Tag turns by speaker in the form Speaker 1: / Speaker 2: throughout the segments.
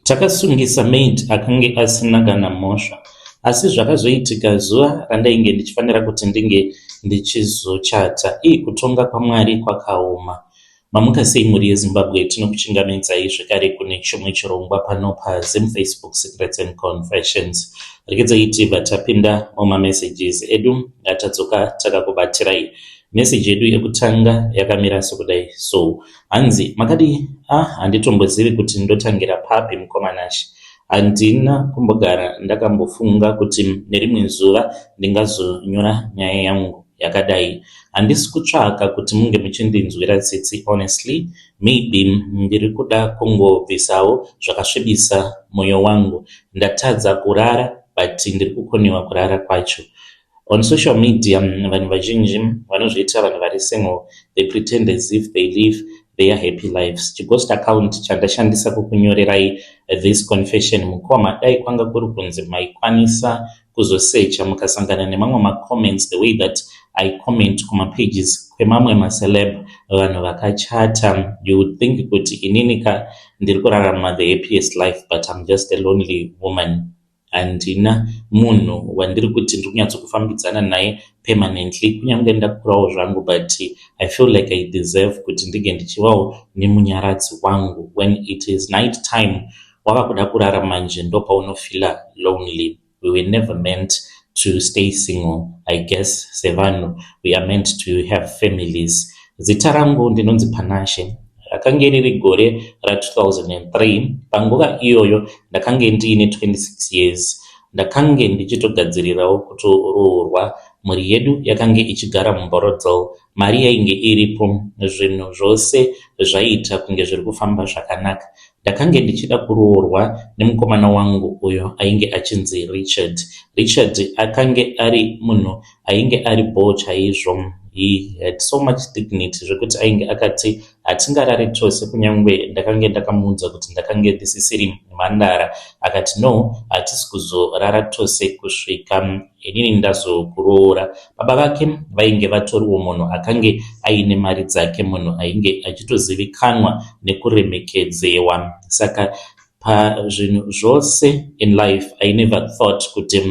Speaker 1: Takasungisa maid akange asina kana mhosva. Asi zvakazoitika zuva randainge ndichifanira kuti ndinge ndichizochata. Ii kutonga kwaMwari kwakaoma. Mamuka sei mhuri yeZimbabwe tinokuchingamidzai zvekare kune chimwe chirongwa pano paZim Facebook Secrets and Confessions. Regedzai tibva tapinda mumamessages edu atadzoka takakubatirai. Message yedu yekutanga yakamira sekudai so. Hanzi makadii? Ah handitombozivi kuti ndotangira papi mukoma Nashe. Handina kumbogara ndakambofunga kuti nerimwe zuva ndingazonyora nyaya yangu yakadai. Handisi kutsvaka kuti munge muchindinzwira tsitsi honestly maybe ndiri kuda kungobvisawo zvakasvibisa moyo wangu. Ndatadza kurara but ndiri kukoniwa kurara kwacho. On social media vanhu vazhinji vanozviita vanhu vari single they pretend as if they live their happy lives. Chighost account chandashandisa kukunyorerai this confession mukoma dai kwanga kuri kunzi maikwanisa kuzosecha mukasangana nemamwe macomments the way that I comment kumapages kwemamwe maceleb vanhu vakachata you would think kuti inini ka ndiri kurarama the happiest life but I'm just a lonely woman. Handina munhu wandiri kuti ndiri kunyatsokufambidzana naye permanently kunyange ndakurawo zvangu but I feel like I deserve kuti ndinge ndichivawo nemunyaradzi wangu. When it is night time wava kuda kurara manje ndopaunofeela lonely. We were never meant to stay single I guess sevanhu we are meant to have families. Zita rangu ndinonzi Panashe. Rakange riri gore ra2003. Panguva iyoyo ndakange ndiine 26 years. Ndakange ndichitogadzirirawo kutoroorwa. Mhuri yedu yakange ichigara muBorrowdale. Mari yainge iripo. Zvinhu zvose zvaiita kunge zviri kufamba zvakanaka. Ndakange ndichida kuroorwa nemukomana wangu uyo ainge achinzi Richard. Richard akange ari munhu ainge ari bhoo chaizvo. He had so much dignity zvekuti ainge akati hatingarari tose kunyange ndakange ndakamuudza kuti ndakange ndisisiri mhandara. Akati no hatisi kuzorara tose kusvika inini ndazokuroora. Baba vake vainge vatoriwo munhu akange aine mari dzake, munhu ainge achitozivikanwa nekuremekedzewa. Saka pazvinhu zvose in life I never thought kuti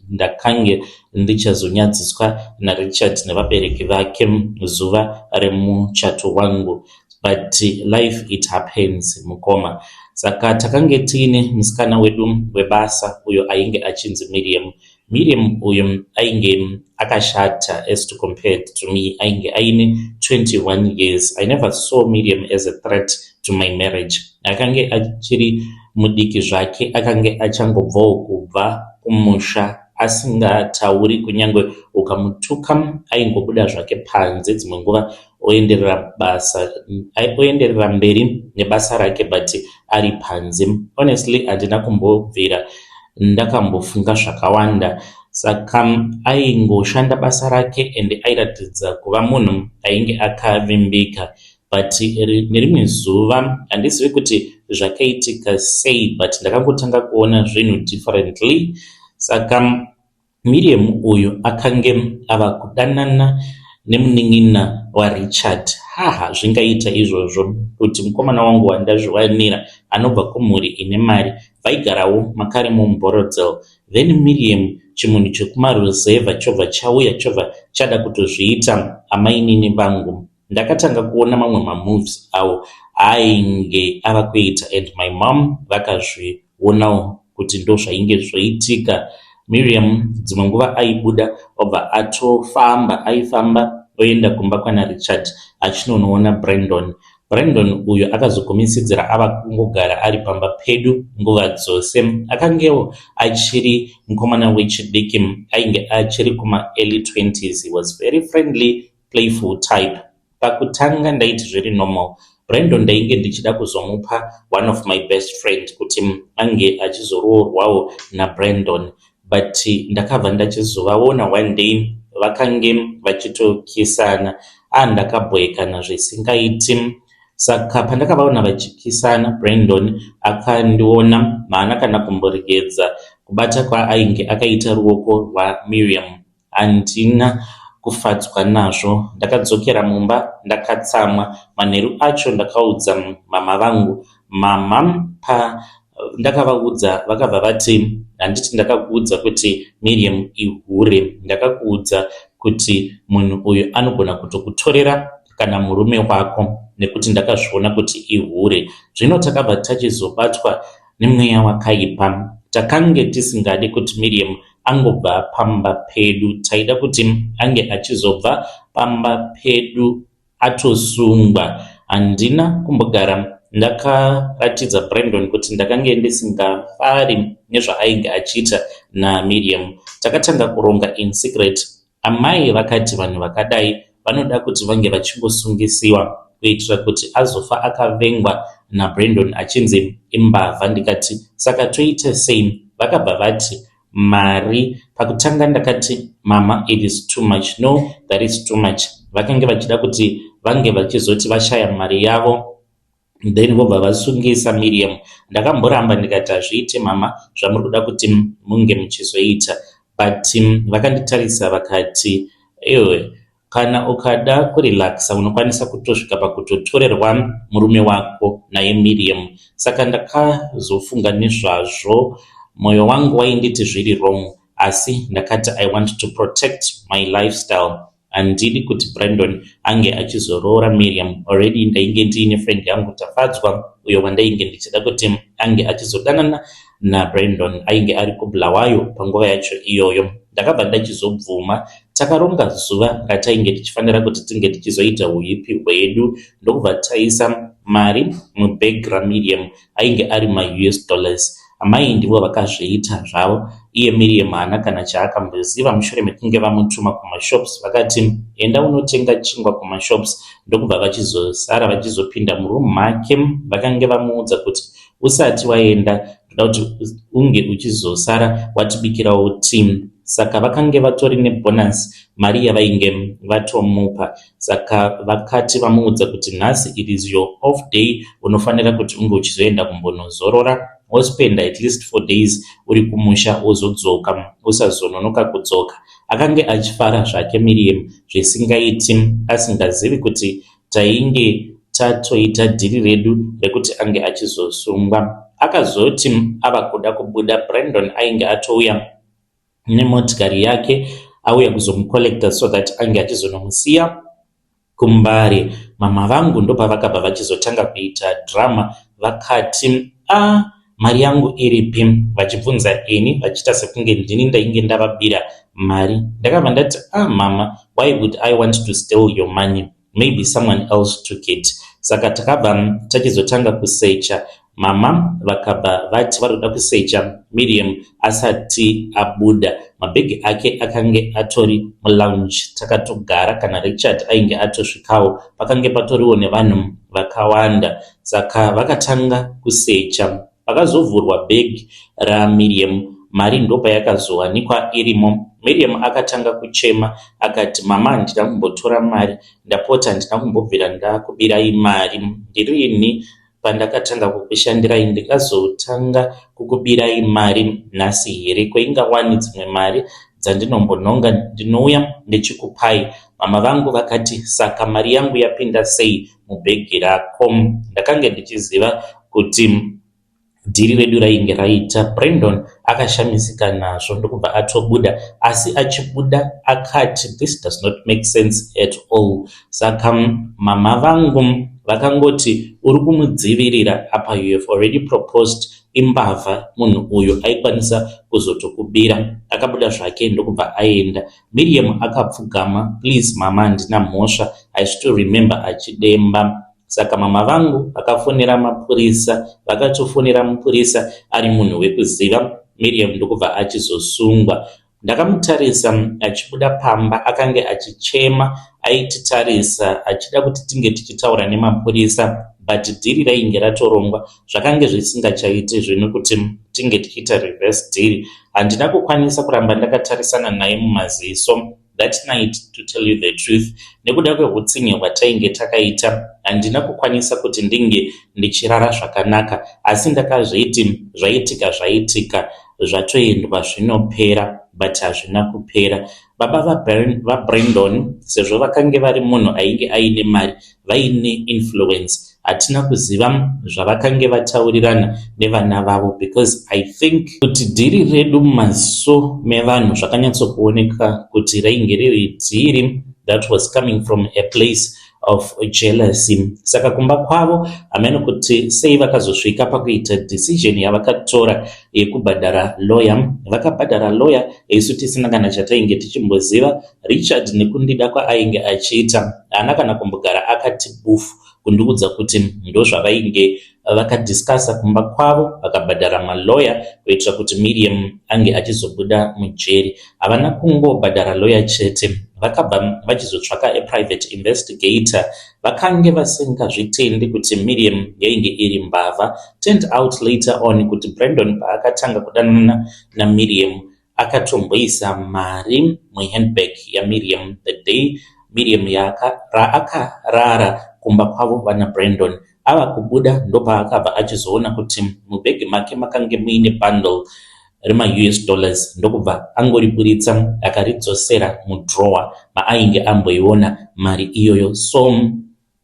Speaker 1: ndakange ndichazonyadziswa naRichard nevabereki vake zuva remuchato wangu. But life it happens mukoma. Saka takange tiine musikana wedu webasa uyo ainge achinzi Miriam. Miriam uyu ainge akashata as to compared to me ainge aine 21 years. I never saw Miriam as a threat to my marriage. Akange achiri mudiki zvake akange achangobvawo kubva kumusha asingatauri kunyange ukamutuka aingobuda zvake panze dzimwe nguva oenderera basa oenderera mberi nebasa rake but ari panze. Honestly handina kumbobvira ndakambofunga zvakawanda saka aingoshanda basa rake ende airatidza kuva munhu ainge akavimbika but nerimwe zuva handizivi kuti zvakaitika sei but ndakangotanga kuona zvinhu differently. Saka Miriam uyu akange ava kudanana nemunin'ina waRichard. Haha zvingaita izvozvo kuti mukomana wangu wandazviwanira anobva kumhuri ine mari vaigarawo makare muBorrowdale. Then Miriam chimunhu chekumaruzevha chobva chauya chobva chada kutozviita amainini vangu. Ndakatanga kuona mamwe mamoves awo aainge ava kuita and my mom vakazvionawo kuti ndozvainge zvoitika. Miriam dzimwe nguva aibuda obva atofamba aifamba oenda kumba kwana Richard achinonoona Brandon. Brandon uyo akazogumisidzira ava kungogara ari pamba pedu nguva dzose. Akangewo achiri mukomana wechidiki ainge achiri kuma early 20s. He was very friendly, playful type. Pakutanga ndaiti zviri normal. Brandon ndainge ndichida kuzomupa one of my best friend kuti ange achizoroorwawo naBrandon. But ndakabva ndachizovaona one day vakange vachitokisana. Ah ndakabhoekana zvisingaiti. Saka pandakavaona vachikisana Brandon akandiona haana kana kumboregedza kubata kwaainge akaita ruoko rwaMiriam. Handina kufadzwa nazvo. Ndakadzokera mumba ndakatsamwa. Manheru acho ndakaudza mama vangu. Mama Ndakavaudza vakabva vati handiti ndakakuudza kuti Miriam ihure, ndakakuudza kuti munhu uyu anogona kutokutorera kana murume wako nekuti ndakazviona kuti ihure. Zvino takabva tachizobatwa nemweya wakaipa. Takange tisingadi kuti Miriam angobva pamba pedu, taida kuti ange achizobva pamba pedu atosungwa. Handina kumbogara ndakaratidza Brandon kuti ndakange ndisingafari nezvaainge achiita naMiriam. Takatanga kuronga in secret. Amai vakati vanhu vakadai vanoda kuti vange vachingosungisiwa kuitira kuti azofa akavengwa naBrandon achinzi imbavha. Ndikati saka toita sei? Vakabva vati mari. Pakutanga ndakati mama it is too much, no that is too much. Vakange vachida kuti vange vachizoti vashaya mari yavo then vobva vasungisa Miriam. Ndakamboramba ndikati hazviite mama zvamuri kuda kuti munge muchizoita, but vakanditarisa vakati iwe kana ukada kurelaxa unokwanisa kutosvika pakutotorerwa murume wako naye Miriam. Saka ndakazofunga nezvazvo, mwoyo wangu wainditi zviri wrong, asi ndakati I want to protect my lifestyle. Handidi kuti Brandon ange achizoroora Miriam. Already ndainge ndiine friend yangu Tafadzwa uyo wandainge ndichida kuti ange achizodanana naBrandon, ainge ari kuBulawayo panguva yacho iyoyo. Ndakabva ndachizobvuma. Takaronga zuva ratainge tichifanira kuti tinge tichizoita huipi hwedu, ndokubva taisa mari mubhegi raMiriam, ainge ari maUS dollars. Amai ndivo vakazviita zvavo, iye Miriam haana kana chaakamboziva. Mushure mekunge vamutuma kumashops, vakati enda unotenga chingwa kumashops, ndokubva vachizosara vachizopinda muroom make. Vakange vamuudza kuti usati waenda ndoda kuti unge uchizosara watibikirawo tea. Saka vakange vatori nebonus mari yavainge vatomupa. Saka vakati vamuudza kuti nhasi it is your off day, unofanira kuti unge uchizoenda kumbonozorora wospenda at least 4 days uri kumusha, wozodzoka, usazononoka kudzoka. Akange achifara zvake Miriam zvisingaiti, asingazivi kuti tainge tatoita dhiri redu rekuti ange achizosungwa. Akazoti ava kuda kubuda, Brandon ainge atouya nemotikari yake, auya kuzomucollecta so that ange achizonomusiya kuMbare. Mama vangu ndopavakabva vachizotanga kuita drama, vakati a mari yangu iripi, vachibvunza ini vachiita sekunge ndini ndainge ndavabira mari. Ndakabva ndati ah mama, why would I want to steal your money? Maybe someone else took it. Saka takabva tachizotanga kusecha. Mama vakabva vati vari kuda kusecha Miriam asati abuda. Mabhegi ake akange atori mulounge, takatogara. Kana Richard ainge atosvikawo, pakange patoriwo nevanhu vakawanda. Saka vakatanga kusecha. Pakazovhurwa bhegi raMiriam, mari ndopayakazowanikwa irimo. Miriam akatanga kuchema akati mama handina kumbotora mari, ndapota handina kumbobvira ndakubirai mari. Ndirini pandakatanga kukushandirai ndingazotanga kukubirai mari nhasi here? Kwaingawani dzimwe mari dzandinombonhonga ndinouya ndichikupai. Mama vangu vakati saka mari yangu yapinda sei mubhegi rako? Ndakange ndichiziva kuti dhiri redu rainge raita. Brandon akashamisika nazvo ndokubva atobuda, asi achibuda akati this does not make sense at all. Saka mama vangu vakangoti uri kumudzivirira apa you have already proposed, imbavha munhu uyu aikwanisa kuzotokubira. Akabuda zvake ndokubva aenda. Miriam akapfugama, please mama handina mhosva, I still remember achidemba. Saka mama vangu vakafonera mapurisa, vakatofonera mupurisa ari munhu wekuziva Miriam ndokubva achizosungwa. Ndakamutarisa achibuda pamba, akange achichema, aititarisa achida kuti tinge tichitaura nemapurisa, but dhiri rainge ratorongwa, zvakange zvisingachaiti zvino kuti tinge tichiita reverse dhiri. Handina kukwanisa kuramba ndakatarisana naye mumaziso that night, to tell you the truth. Nekuda kwehutsinye hwatainge takaita, handina kukwanisa kuti ndinge ndichirara zvakanaka, asi ndakazviti zvaitika zvaitika, zvatoendwa zvinopera, but hazvina kupera. Baba vaBrandon, sezvo vakange vari munhu ainge aine mari, vaine influence. Hatina kuziva zvavakange vataurirana nevana vavo because I think kuti dhiri redu mumaziso mevanhu zvakanyatsokuoneka kuti rainge riri dhiri that was coming from a place of jealousy. Saka kumba kwavo hameno kuti sei vakazosvika pakuita decision yavakatora yekubhadhara lawyer. Vakabhadhara lawyer isu tisina kana chatainge tichimboziva. Richard nekundida kwaainge achiita haana kana kumbogara akati bufu kundiudza kuti ndozvavainge vakadiscussa kumba kwavo, vakabhadhara malawyer kuitira kuti Miriam ange achizobuda mujeri. Havana kungobhadhara lawyer chete, vakabva vachizotsvaka a private investigator. Vakange vasingazvitendi kuti Miriam yainge iri mbavha. Turned out later on kuti Brandon paakatanga kudanana naMiriam akatomboisa mari muhandbag yaMiriam the day Miriam raakarara kumba kwavo vana Brandon. Ava kubuda ndopaakabva achizoona kuti mubhegi make makange muine bundle remaUS dollars, ndokubva angoriburitsa akaridzosera mudrawer maainge amboiona mari iyoyo. So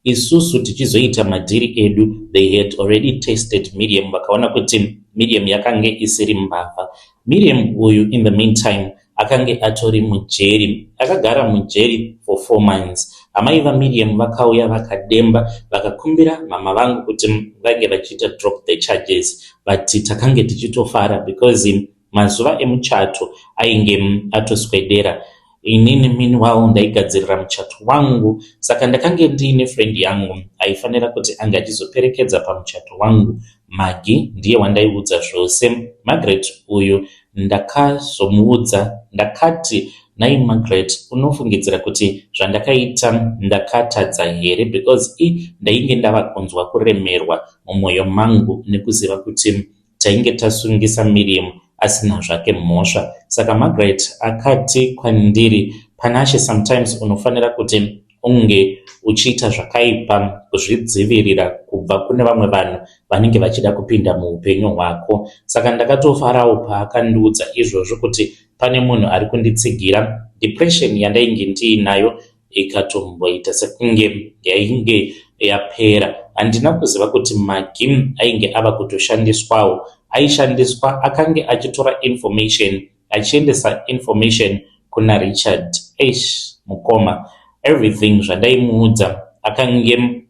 Speaker 1: isusu tichizoita madhiri edu, they had already tested Miriam, vakaona kuti Miriam yakange isiri mbavha. Miriam uyu in the meantime akange atori mujeri, akagara mujeri for 4 months. Amai vaMiriam vakauya vakademba, vakakumbira mama vangu kuti vange vachiita drop the charges, but takange tichitofara because mazuva emuchato ainge atoswedera. Inini meanwhile ndaigadzirira muchato wangu, saka ndakange ndiine friend yangu aifanira kuti ange achizoperekedza pamuchato wangu. Magi ndiye wandaiudza zvose. Margaret uyu ndakazomuudza, ndakati, "Nai Margaret, unofungidzira kuti zvandakaita ndakatadza here?" Because i ndainge ndava kunzwa kuremerwa mumwoyo mangu nekuziva kuti tainge tasungisa Miriam asina zvake mhosva. Saka Margaret akati kwandiri, "Panashe, sometimes unofanira kuti unge uchiita zvakaipa kuzvidzivirira kubva kune vamwe vanhu vanenge vachida kupinda muupenyu hwako." Saka ndakatofarawo paakandiudza izvozvo kuti pane munhu ari kunditsigira. Depression yandainge ndiinayo ikatomboita sekunge yainge yapera. Handina kuziva kuti Magi ainge ava kutoshandiswawo. Aishandiswa, akange achitora information, achiendesa information kuna Richard. Eish mukoma, everything zvandaimuudza akange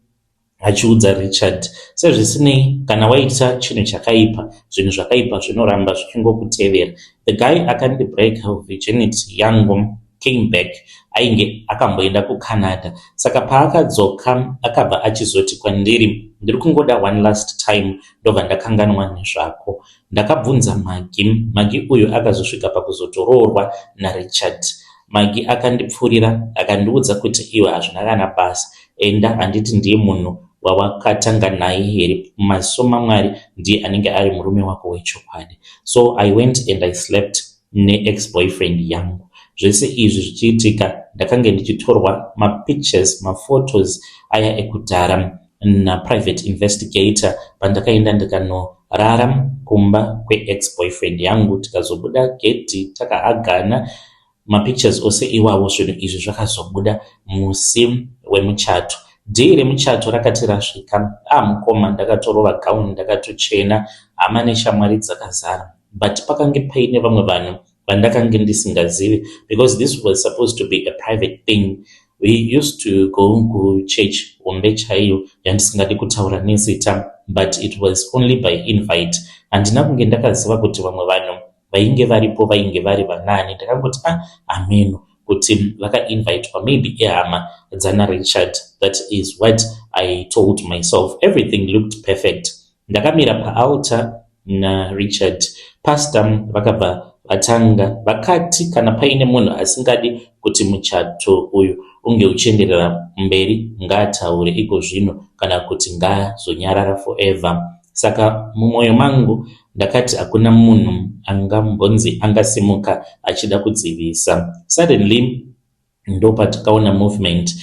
Speaker 1: achiudza Richard. Sezvisinei, kana waita chinhu chakaipa, zvinhu zvakaipa zvinoramba zvichingokutevera. The guy akandibreaka virginity yangu came back, ainge akamboenda kuCanada. Saka paakadzoka akabva achizoti kwandiri, "Ndiri kungoda one last time, ndobva ndakanganwa nezvako." Ndakabvunza Magi. Magi uyu akazosvika pakuzotoroorwa naRichard. Magi akandipfurira, akandiudza kuti, "Iwe, hazvina kana basa, enda. Handiti ndiye munhu wawakatanga naye here? Mumaziso maMwari ndiye anenge ari murume wako wechokwadi." So I went and I slept neex boyfriend yangu. Zvese izvi zvichiitika, ndakange ndichitorwa mapictures, maphotos aya ekudhara naprivate investigator pandakaenda ndikanorara kumba kweex boyfriend yangu. Tikazobuda gedhi takahagana, mapictures ose iwawo. Zvinhu izvi zvakazobuda musi wemuchato. Dhii remuchato rakati rasvika, amukoma, ndakatorova gauni, ndakatochena, hama neshamwari dzakazara, but pakange paine vamwe vanhu vandakange ndisingazivi because this was supposed to be a private thing. We used to go kuchurch hombe chaiyo yandisingadi kutaura nezita, but it was only by invite. Handina kunge ndakaziva kuti vamwe vanhu vainge varipo vainge vari vanani. Ndakangoti, "Ah, ameno kuti vakainvitwa, maybe ihama dzana Richard." That is what I told myself. Everything looked perfect. Ndakamira paaltar naRichard. Pastor vakabva vatanga, vakati, "Kana paine munhu asingadi kuti muchato uyu unge uchienderera mberi, ngaataure iko zvino kana kuti ngaazonyarara forever." Saka mumwoyo mangu ndakati hakuna munhu angambonzi angasimuka achida kudzivisa. Suddenly ndopatakaona movement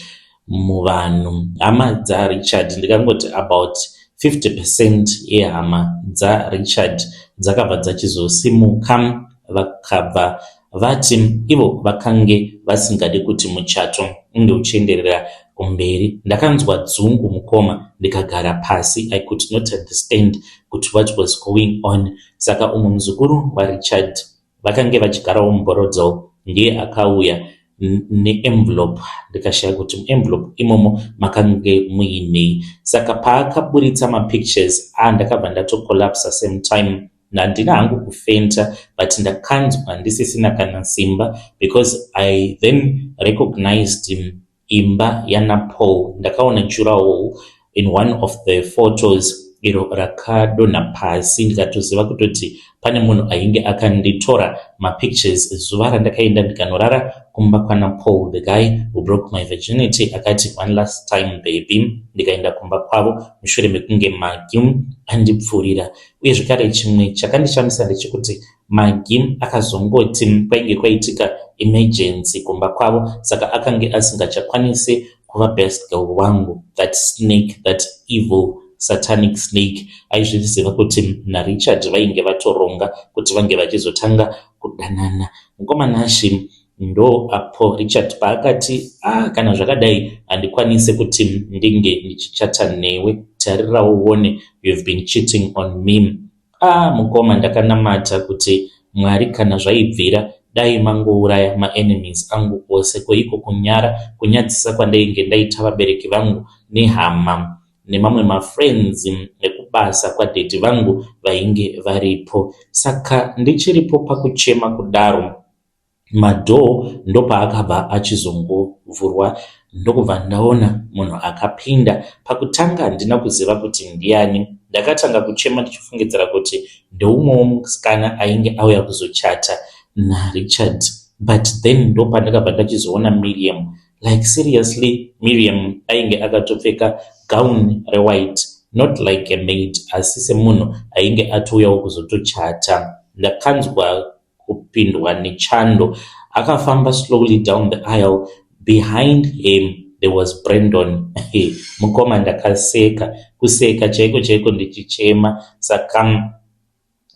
Speaker 1: muvanhu, hama dzaRichard. Ndikangoti about 50% yehama dzaRichard dzakabva dzachizosimuka, vakabva vati ivo vakange vasingadi kuti muchato unge uchienderera. kumberi. Ndakanzwa dzungu mukoma ndikagara pasi. I could not understand kuti what was going on. Saka umwe muzukuru waRichard vakange vachigarawo muBorrowdale ndiye akauya neenvelope, ndikashaya kuti muenvelope imomo makange muinei. Saka paakaburitsa mapictures, a ndakabva ndatocollapsa same time. Handina hangu kufenta, but ndakanzwa ndisisina kana simba because I then recognized imba yanaPaul. Ndakaona durawall in one of the photos iro rakadonha pasi, ndikatoziva kutoti pane munhu ainge akanditora mapictures zuva randakaenda ndikanorara kumba kwana Paul, the guy who broke my virginity. Akati, "One last time, baby." Ndikaenda kumba kwavo mushure mekunge Magi andipfurira. Uye zvekare chimwe chakandishamisa ndechekuti Magi akazongoti kwainge kwaitika emergency kumba kwavo, saka akange asingachakwanisi kuva best girl wangu. That snake, that evil satanic snake, aizviziva kuti naRichard vainge vatoronga kuti vange vachizotanga kudanana. Mukoma Nashi, ndo apo Richard paakati, "Ah, kana zvakadai handikwanisi kuti ndinge ndichichata newe. Tarirawo uone, you have been cheating on me." Ah, mukoma, ndakanamata kuti, "Mwari, kana zvaibvira, dai mangouraya maenemies angu ose." Koiko kunyara, kunyadzisa kwandainge ndaita vabereki vangu nehama nemamwe mafriends ekubasa kwadaddy vangu vainge varipo. Saka ndichiripo pakuchema kudaro, madoor ndopaakabva achizongovhurwa, ndokubva ndaona munhu akapinda. Pakutanga handina kuziva kuti ndiani. Ndakatanga kuchema ndichifungidzira kuti ndeumwewo musikana ainge auya kuzochata naRichard, but then ndopandakabva ndachizoona Miriam. Like, seriously, Miriam ainge akatopfeka gown rewhite, not like a maid, asi semunhu ainge atouyawo kuzotochata. Ndakanzwa kupindwa nechando. Akafamba slowly down the aisle. Behind him there was Brandon. Mukoma, ndakaseka, kuseka chaiko chaiko, ndichichema. Saka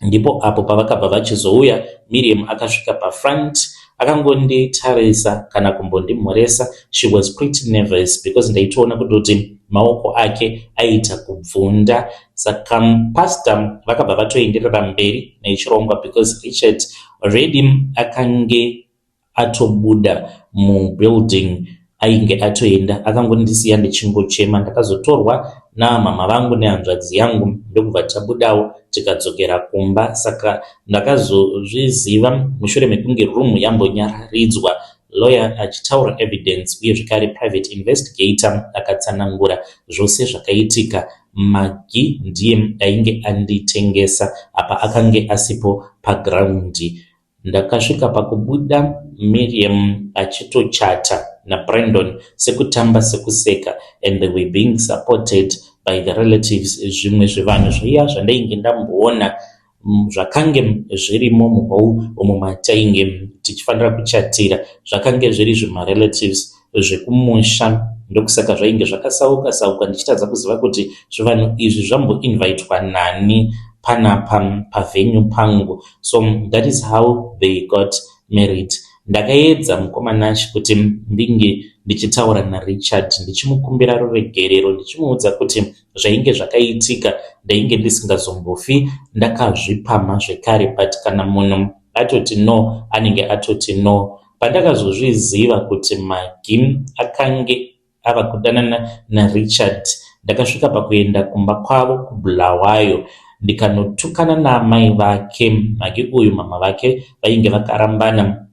Speaker 1: ndipo apo pavakabva vachizouya. Miriam akasvika pafront, akangonditarisa, kana kumbondimhoresa. She was pretty nervous because ndaitoona kutoti maoko ake aita kubvunda. Saka pastor vakabva vatoenderera mberi nechirongwa because Richard already akange atobuda mubuilding, ainge atoenda, akangondisiya ndichingochema. Ndakazotorwa namama vangu nehanzvadzi yangu, ndokubva tabudawo tikadzokera kumba. Saka ndakazozviziva mushure mekunge room yambonyararidzwa, lawyer achitaura evidence, uye zvekare private investigator akatsanangura zvose zvakaitika. Magi ndiye ainge anditengesa, apa akange asipo pagraundi. Ndakasvika pakubuda Miriam achitochata naBrandon, sekutamba sekuseka, and they were being supported by the relatives. Zvimwe zvevanhu zviya zvandainge ndamboona zvakange zvirimo muhall umo matainge tichifanira kuchatira, zvakange zviri zvemarelatives zvekumusha. Ndokusaka zvainge zvakasauka sauka, ndichitadza kuziva kuti zvivanhu izvi zvamboinvitwa nani panapa pavenue pangu. So that is how they got married. Ndakaedza, mukoma Nash, kuti ndinge ndichitaura naRichard, ndichimukumbira ruregerero, ndichimuudza kuti zvainge zvakaitika ndainge ndisingazombofi ndakazvipamha zvekare, but kana munhu atoti no, anenge atoti no. Pandakazozviziva kuti Magi akange ava kudanana naRichard, ndakasvika pakuenda kumba kwavo kuBulawayo, ndikanotukana naamai vake. Magi uyu, mama vake vainge vakarambana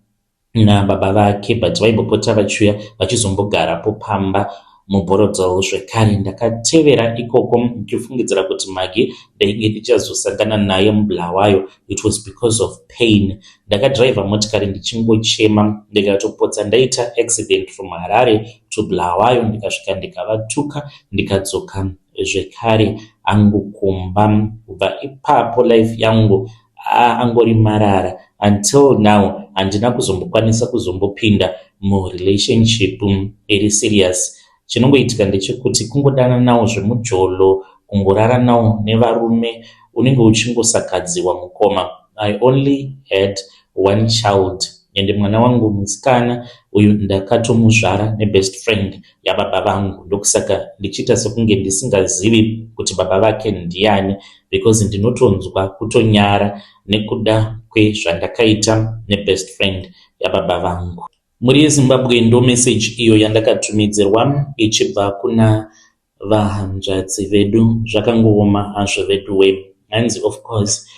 Speaker 1: nababa vake, but vaimbopota vachiuya vachizombogarapo pamba muBorrowdale zvekare. Ndakatevera ikoko ndichifungidzira kuti Magi ndainge ndichazosangana naye muBulawayo. It was because of pain. Ndakadhiraivha motikari ndichingochema, ndikatopotsa ndaita accident from Harare to Bulawayo. Ndikasvika, ndikavatuka, ndikadzoka zvekare hangu kumba. Kubva ipapo life yangu angori marara until now. Handina kuzombokwanisa kuzombopinda murelationship iri serious. Chinongoitika ndechekuti kungodananawo zvemujolo, kungorara nawo nevarume, unenge uchingosakadziwa, mukoma. I only had one child. Ende mwana wangu musikana uyu ndakatomuzvara nebest friend yababa vangu, ndokusaka ndichiita sekunge ndisingazivi kuti baba vake ndiani, because ndinotonzwa kutonyara nekuda kwezvandakaita nebest friend yababa vangu. Mhuri yeZimbabwe, ndo message iyo yandakatumidzirwa ichibva kuna vahanzvadzi vedu. Zvakangooma hazvo veduwe. Hanzi of course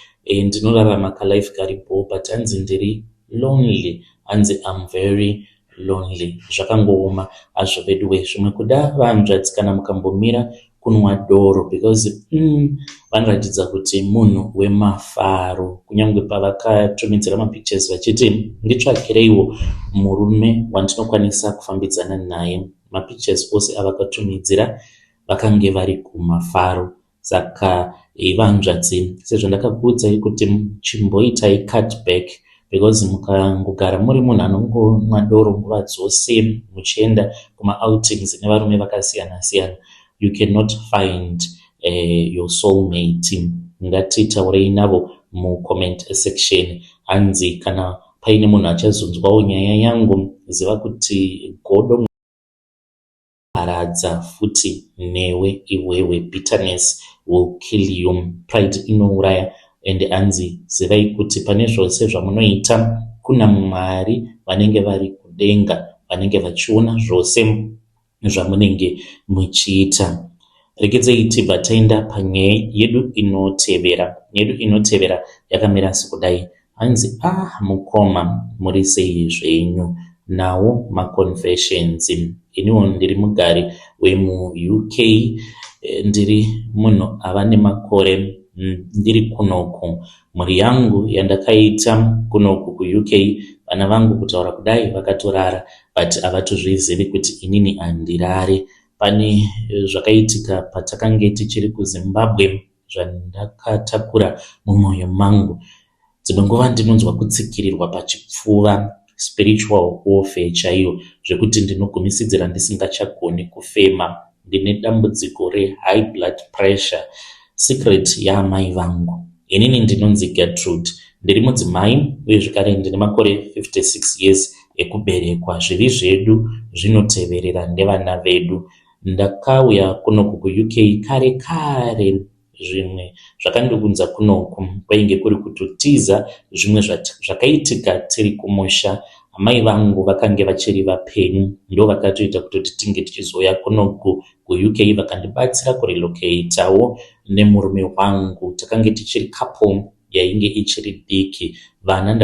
Speaker 1: ndinorarama kalife karipo, but hanzi ndiri lonely, hanzi I'm very lonely. Zvakangooma hazvo veduwe. Zvimwe kuda vahanzvadzi kana mukambomira kunwa doro, because vanoratidza kuti munhu wemafaro, kunyange pavakatumidzira mapictures vachiti nditsvakireiwo murume wandinokwanisa kufambidzana naye. Mapictures ose avakatumidzira vakange vari kumafaro. Saka vanzvadzi, sezvandakakuudzai kuti chimboitai cut back, because mukangogara muri munhu anongonwa doro nguva dzose, muchienda kumaoutings nevarume vakasiyana siyana, you cannot find your soulmate. Ngatitaurei navo mucomment section. Hanzi kana paine munhu achazonzwawo nyaya yangu, ziva kuti godo paradza futi newe iwewe. Bitterness will kill you, pride inouraya. And hanzi zivai kuti pane zvose zvamunoita kuna Mwari vanenge vari kudenga, vanenge vachiona zvose zvamunenge muchiita. Regedzei tibva taenda panyaya yedu inotevera. Yedu inotevera yakamira sekudai. Hanzi, "Ah mukoma, muri sei zvenyu? Nawo maconfessions. Iniwo ndiri mugari wemuUK, ndiri munhu ava nemakore ndiri kunoku. Mhuri yangu yandakaita kunoku kuUK, vana vangu kutaura kudai vakatorara, but havatozvizivi kuti inini handirare. Pane zvakaitika patakange tichiri kuZimbabwe zvandakatakura mumwoyo mangu. Dzimwe nguva ndinonzwa kutsikirirwa pachipfuva, spiritual warfare chaiyo, zvekuti ndinogumisidzira ndisingachagoni kufema. Ndine dambudziko rehigh blood pressure. Secret yaamai vangu. Inini ndinonzi Gertrude, ndiri mudzimai uye zvekare ndine makore 56 years ekuberekwa. Zvivi zvedu zvinoteverera nevana vedu. Ndakauya kunoku kuUK kare kare. Zvimwe zvakandiunza kunoku kwainge kuri kutotiza zvimwe zvakaitika tiri kumusha. Amai vangu vakange vachiri vapenyu, ndo vakatoita kutoti tinge tichizouya kunoku kuUK, vakandibatsira kurelocatawo nemurume wangu. Takange tichiri couple yainge ichiri diki. Vana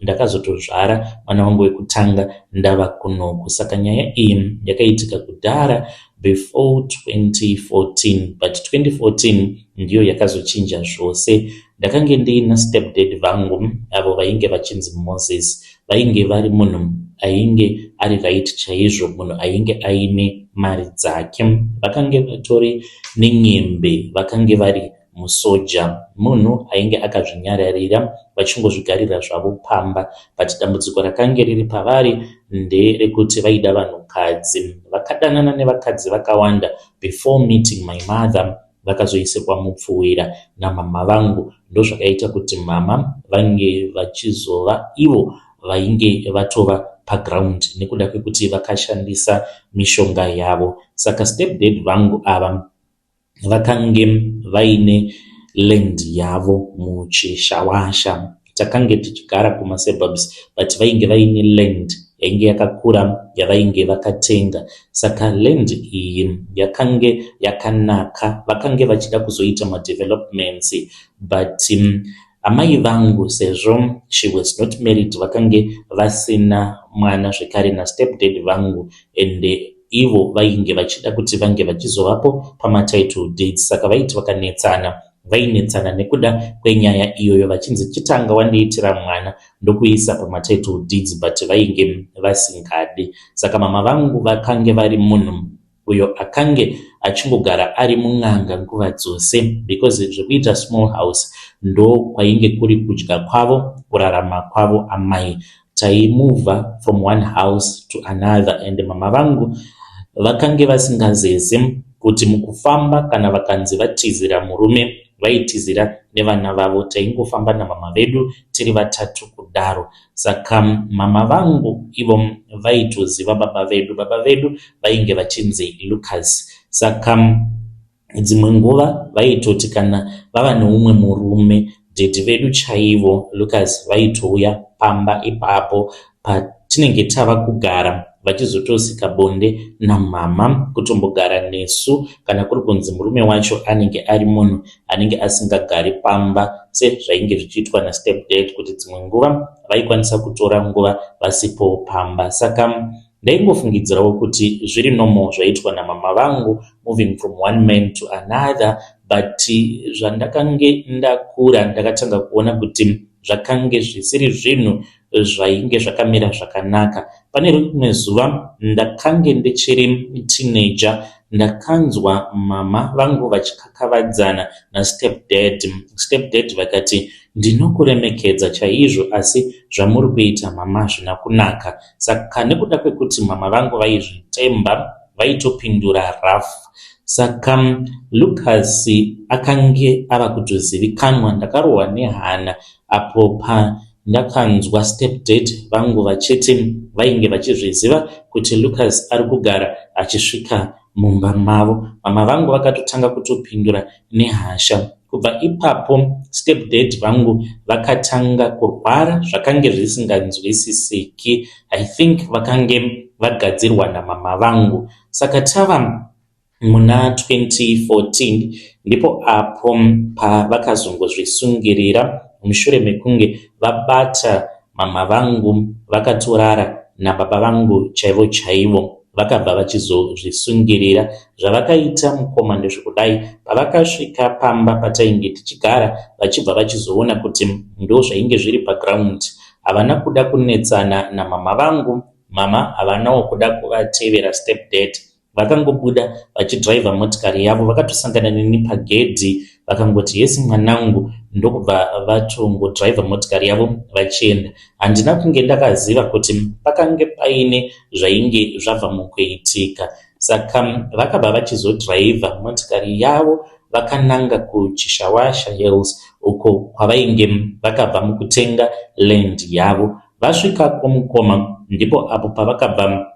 Speaker 1: ndakazotozvara mwana wangu wekutanga ndava kunoku. Saka nyaya iyi yakaitika kudhara, before 2014, but 2014 ndiyo yakazochinja zvose. Ndakange ndiina stepdad vangu avo vainge vachinzi Moses. Vainge vari munhu ainge ari right chaizvo, munhu ainge aine mari dzake. Vakange vatori nenyembe, vakange vari musoja, munhu ainge akazvinyararira, vachingozvigarira zvavo pamba. But dambudziko rakange riri pavari nderekuti vaida vanhukadzi. Vakadanana nevakadzi vakawanda before meeting my mother. Vakazoisirwa mupfuwira namama vangu. Ndozvakaita kuti mama vange vachizova ivo vainge vatova paground nekuda kwekuti vakashandisa mishonga yavo. Saka stepdad vangu ava vakange vaine land yavo muChishawasha. Takange tichigara kumasuburbs, but vainge vaine land yainge yakakura yavainge vakatenga. Saka land iyi yakange yakanaka, vakange vachida kuzoita madevelopments, but amai vangu, sezvo she was not married, vakange vasina mwana zvekare nastepdad vangu, and ivo vainge vachida kuti vange vachizovapo pamatitle deeds. Saka vaiti vakanetsana, vainetsana nekuda kwenyaya iyoyo, vachinzi chitanga wandiitira mwana ndokuisa pamatitle deeds, but vainge vasingadi. Saka mama vangu vakange vari munhu uyo akange achingogara ari mun'anga nguva dzose, because zvekuita small house ndo kwainge kuri kudya kwavo, kurarama kwavo amai. Taimuvha from one house to another, and mama vangu vakange vasingazeze kuti mukufamba kana vakanzi vatizira murume. Vaitizira nevana vavo taingofamba namama vedu tiri vatatu kudaro. Saka mama vangu ivo vaitoziva baba vedu. Baba vedu vainge vachinzi Lucas. Saka dzimwe nguva vaitoti kana vava neumwe murume dhedhi vedu chaivo Lucas vaitouya pamba ipapo patinenge tava kugara vachizotosika bonde namama kutombogara nesu kana kuri kunzi murume wacho anenge ari munhu anenge asingagari pamba sezvainge zvichiitwa nastep dad kuti dzimwe nguva vaikwanisa kutora nguva vasipo pamba. Saka ndaingofungidzirawo kuti zviri normal zvaitwa namama vangu, moving from one man to another, but zvandakange ndakura ndakatanga kuona kuti zvakange zvisiri zvinhu zvainge zvakamira zvakanaka. Pane rimwe zuva ndakange ndichiri teenager, ndakanzwa mama vangu vachikakavadzana nastep dad. Step dad vakati, "Ndinokuremekedza chaizvo, asi zvamuri kuita mama hazvina kunaka." Saka nekuda kwekuti mama vangu vaizvitemba, vaitopindura rough. Saka Lucas akange ava kutozivikanwa. Ndakarohwa nehana apo pandakanzwa step dad vangu vachiti vainge vachizviziva kuti Lucas ari kugara achisvika mumba mavo. Mama vangu vakatotanga kutopindura nehasha. Kubva ipapo step dad vangu vakatanga kurwara zvakange zvisinganzwisisiki. I think vakange vagadzirwa namama vangu. Saka tava muna 2014 ndipo apo pavakazongozvisungirira mushure mekunge vabata mama vangu vakatorara nababa vangu chaivo chaivo. Vakabva vachizozvisungirira. Zvavakaita mukoma ndezvekudai: pavakasvika pamba patainge tichigara, vachibva vachizoona kuti ndo zvainge zviri paground, havana kuda kunetsana namama vangu. Mama havanawo kuda kuvatevera step dad. Vakangobuda vachidhiraivha motikari yavo, vakatosangana neni pagedhi, vakangoti, "Yes mwanangu," ndokubva vatongodhiraivha motikari yavo vachienda. Handina kunge ndakaziva kuti pakange paine zvainge zvabva mukuitika. Saka vakabva vachizodhiraivha motikari yavo vakananga kuChishawasha Hills, uko kwavainge vakabva mukutenga land yavo. Vasvikako mukoma, ndipo apo pavakabva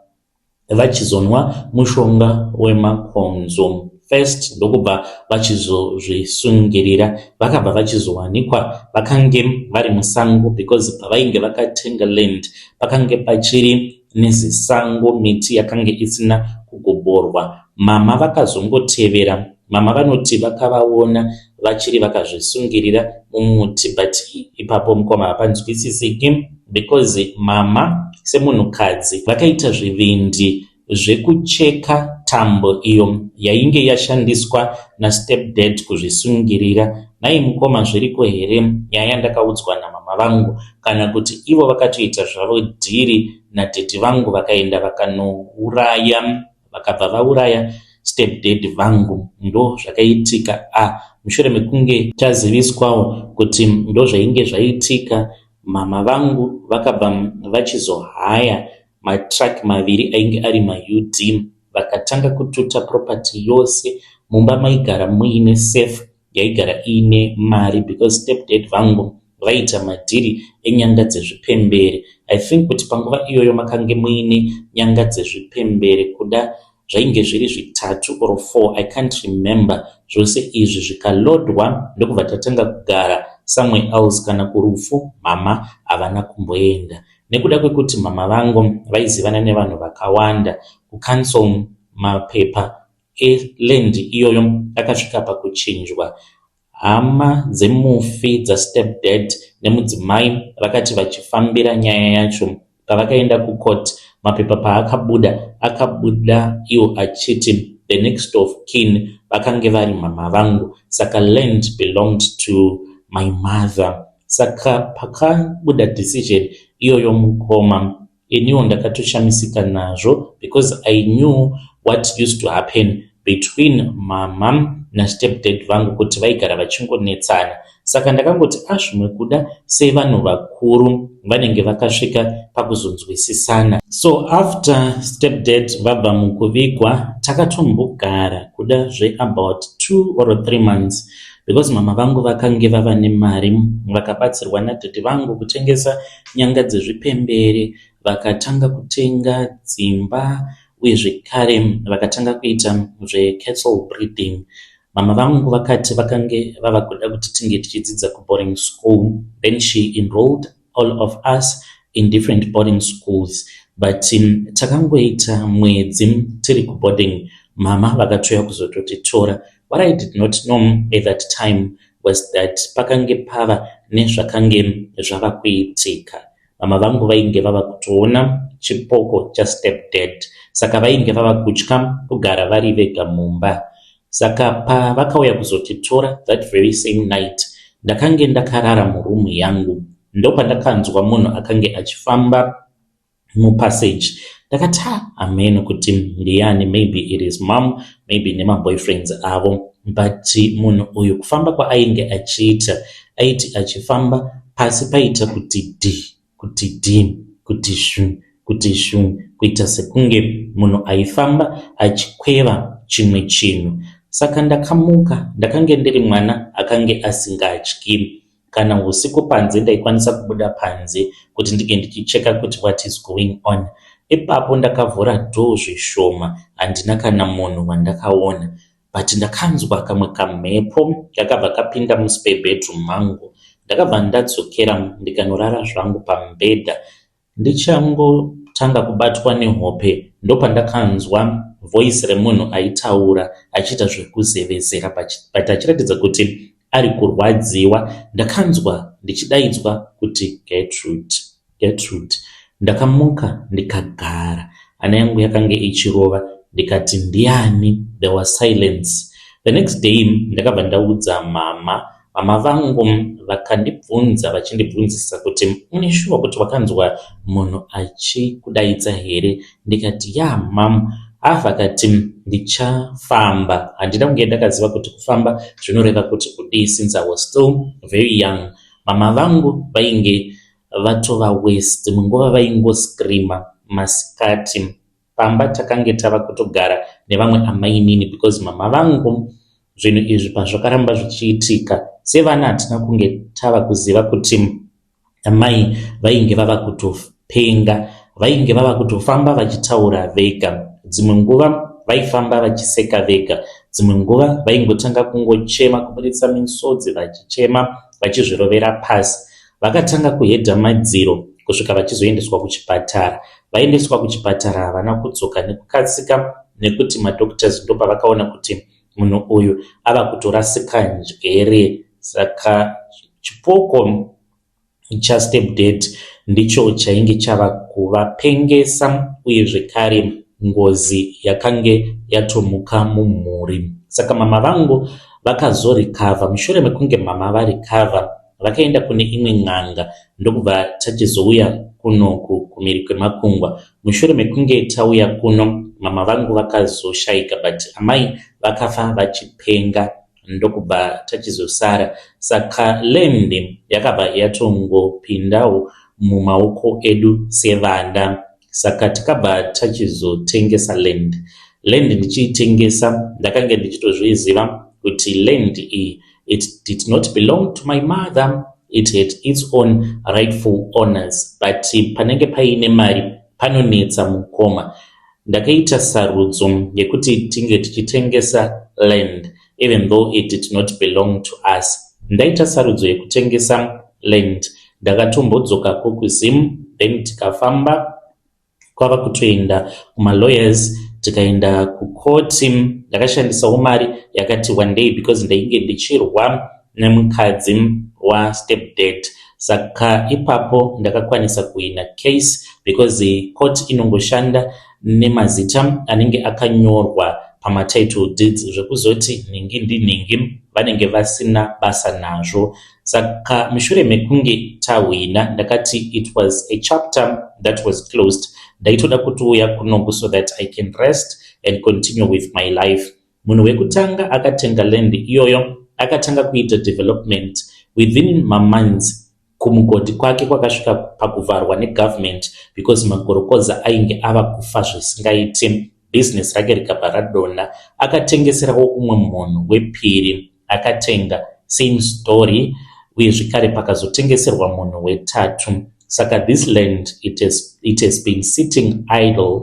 Speaker 1: vachizonwa mushonga wemakonzo first, ndokubva vachizozvisungirira. Vakabva vachizowanikwa vakange vari musango, because pavainge vakatenga land pakange pachiri nezisango, miti yakange isina kugoborwa. Mama vakazongotevera. Mama vanoti vakavaona vachiri vakazvisungirira mumuti, but ipapo mukoma hapanzwisisiki, because mama semunhukadzi vakaita zvivindi zvekucheka tambo iyo yainge yashandiswa nastep dad kuzvisungirira. Nai mukoma, zviriko here nyaya yandakaudzwa namama vangu, kana kuti ivo vakatoita zvavo dhiri nadhedhi vangu, vakaenda vakanouraya, vakabva vauraya step dad vangu? Ndo zvakaitika. A mushure mekunge taziviswawo kuti ndo zvainge zvaitika, mama vangu vakabva vachizohaya matruck maviri ainge ari maUD, vakatanga kututa property yose. Mumba maigara muine safe yaigara iine mari, because step dad vangu vaiita madhiri enyanga dzezvipembere. I think kuti panguva iyoyo makange muine nyanga dzezvipembere kuda zvainge zviri zvitatu or four, I can't remember. Zvose izvi zvikalodwa, ndokubva tatanga kugara somewhere else. Kana kurufu mama havana kumboenda, nekuda kwekuti mama vangu vaizivana nevanhu vakawanda kucouncil. Mapepa eland iyoyo akasvika pakuchinjwa. Hama dzemufi, dzastep dad nemudzimai, vakati vachifambira nyaya yacho, pavakaenda kucourt, mapepa paakabuda, akabuda iwo achiti the next of kin vakange vari mama vangu. Saka land belonged to my mother. Saka pakabuda decision iyoyo mukoma, iniwo ndakatoshamisika nazvo, because I knew what used to happen between mama nastep dad vangu, kuti vaigara vachingonetsana. Saka ndakangoti, azvimwe kuda sevanhu vakuru vanenge vakasvika pakuzonzwisisana. So after step dad vabva mukuvigwa, takatombogara kuda zveabout 2 or 3 months. Because mama vangu vakange vava nemari, vakabatsirwa nadaddy vangu kutengesa nyanga dzezvipembere, vakatanga kutenga dzimba uye zvekare vakatanga kuita zvecattle breeding. Mama vangu vakati vakange vava kuda kuti tinge tichidzidza kuboarding school. Then she enrolled all of us in different boarding schools, but takangoita mwedzi tiri kuboarding, mama vakatouya kuzototitora. What I did not know at that time was that pakange pava nezvakange zvava kuitika. Mama vangu vainge vava kutoona chipoko chastep dad, saka vainge vava kutya kugara vari vega mumba. Saka pavakauya kuzotitora that very same night, ndakange ndakarara murumu yangu, ndopandakanzwa munhu akange achifamba mupassage. Ndakati, "Ha, hameno kuti ndiani, maybe it is mom, maybe nemaboyfriends avo." But munhu uyu, kufamba kwaainge achiita, aiti achifamba pasi paita kuti dhi, kuti dhi, kuti shu, kuti shu, kuita sekunge munhu aifamba achikweva chimwe chinhu. Saka ndakamuka. Ndakange ndiri mwana akange asingatyi. Kana usiku panze ndaikwanisa kubuda panze kuti ndinge ndichicheka kuti what is going on. Ipapo ndakavhura door zvishoma, handina kana munhu wandakaona, but ndakanzwa kamwe kamhepo kakabva kapinda muspare bedroom mangu. Ndakabva ndadzokera ndikanorara zvangu pamubhedha. Ndichangotanga kubatwa nehope, ndopandakanzwa voice remunhu aitaura achiita zvekuzevezera, but achiratidza kuti ari kurwadziwa. Ndakanzwa ndichidaidzwa kuti, "Gertrude, Gertrude." Ndakamuka ndikagara, hana yangu yakanga ichirova. Ndikati, "Ndiani?" There was silence. The next day ndakabva ndaudza mama. Mama vangu vakandibvunza, vachindibvunzisa kuti, "Une shuwa kuti wakanzwa munhu achikudaidza here?" Ndikati, "Ya, mum." Vakati, "Ndichafamba." Handina kunge ndakaziva kuti kufamba zvinoreva kuti kudii, since I was still very young. Mama vangu vainge vatova worse. Dzimwe nguva vaingoscreama masikati. Pamba takange tava kutogara nevamwe amainini, because mama vangu, zvinhu izvi pazvakaramba zvichiitika, sevana hatina kunge tava kuziva kuti amai vainge vava kutopenga. Vainge vava kutofamba vachitaura vega. Dzimwe nguva vaifamba vachiseka vega, dzimwe nguva vaingotanga kungochema, kubuditsa misodzi vachichema, vachizvirovera pasi. Vakatanga kuhedha madziro kusvika vachizoendeswa kuchipatara. Vaendeswa kuchipatara, havana kudzoka nekukasika, nekuti madoctors ndopavakaona kuti munhu uyu ava kutorasika njere. Saka chipoko chastepdad ndicho chainge chava kuvapengesa, uye zvekare ngozi yakange yatomuka mumhuri. Saka mama vangu vakazorecover. Mushure mekunge mama varecover, vakaenda kune imwe n'anga, ndokubva tachizouya kunoku kumhiri kwemakungwa. Mushure mekunge tauya kuno, mama vangu vakazoshayika, but amai vakafa vachipenga, ndokubva tachizosara. Saka land yakabva yatongopindawo mumaoko edu sevana. Saka takabva tachizotengesa land. Land ndichiitengesa, ndakange ndichitozviziva kuti land iyi, it did not belong to my mother, it had its own rightful owners, but panenge paine mari panonetsa, mukoma. Ndakaita sarudzo yekuti tinge tichitengesa land, even though it did not belong to us. Ndaita sarudzo yekutengesa land, ndakatombodzokako kuZim, then tikafamba kwava kutoenda kumalawyers, tikaenda kukoti. Ndakashandisawo mari yakati one day, because ndainge ndichirwa nemukadzi wastepdad. Saka ipapo ndakakwanisa kuwina case, because court inongoshanda nemazita anenge akanyorwa pamatitle deeds. Zvekuzoti nhingi ndinhingi, vanenge vasina basa nazvo. Saka mushure mekunge tahwina, ndakati it was a chapter that was closed. Ndaitoda kutouya kunoku so that I can rest and continue with my life. Munhu wekutanga akatenga land iyoyo akatanga kuita development. Within mamonths, kumugodhi kwake kwakasvika pakuvharwa negovernment, because magorokoza ainge ava kufa zvisingaiti. Bhizinesi rake rikabva radonha. Akatengeserawo umwe munhu wepiri, akatenga. Same story uye zvekare pakazotengeserwa munhu wetatu. Saka this land it has been sitting idle.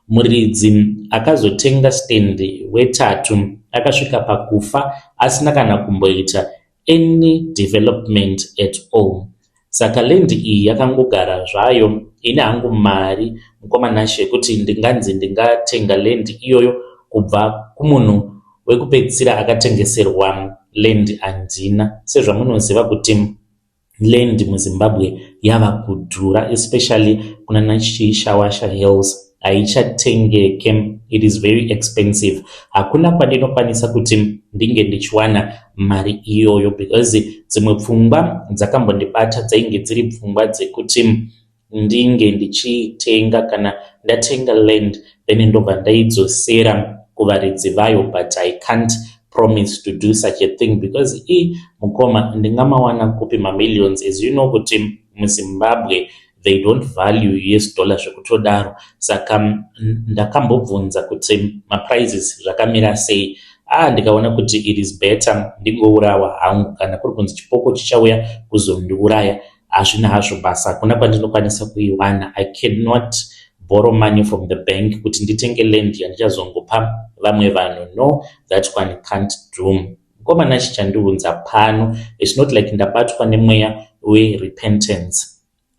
Speaker 1: Muridzi akazotenga stand wetatu akasvika pakufa asina kana kumboita any development at all. Saka land iyi yakangogara zvayo. Ini hangu mari, mukoma Nashe, yekuti ndinganzi ndingatenga land iyoyo kubva kumunhu wekupedzisira akatengeserwa land handina. Sezvamunoziva kuti land muZimbabwe yava kudhura, especially kunana Chishawasha Hills, haichatengeke, it is very expensive. Hakuna kwandinokwanisa kuti ndinge ndichiwana mari iyoyo because dzimwe pfungwa dzakambondibata dzainge dziri pfungwa dzekuti ndinge ndichitenga, kana ndatenga land then ndobva ndaidzosera kuvaridzi vayo, but I can't promise to do such a thing because i mukoma, ndingamawana kupi mamillions? As you know kuti muZimbabwe they don't value US dollar zvekutodaro. Saka ndakambobvunza kuti maprices zvakamira sei. Ah, ndikaona kuti it is better ndingourawa hangu. Kana kuri kunzi chipoko chichauya kuzondiuraya, hazvina hazvo basa. Hakuna kwandinokwanisa kuiwana. I cannot borrow money from the bank kuti nditenge land yandichazongopa vamwe vanhu. No, that one can't do. Mukomana, chichandiunza pano, it's not like ndabatwa nemweya werepentance.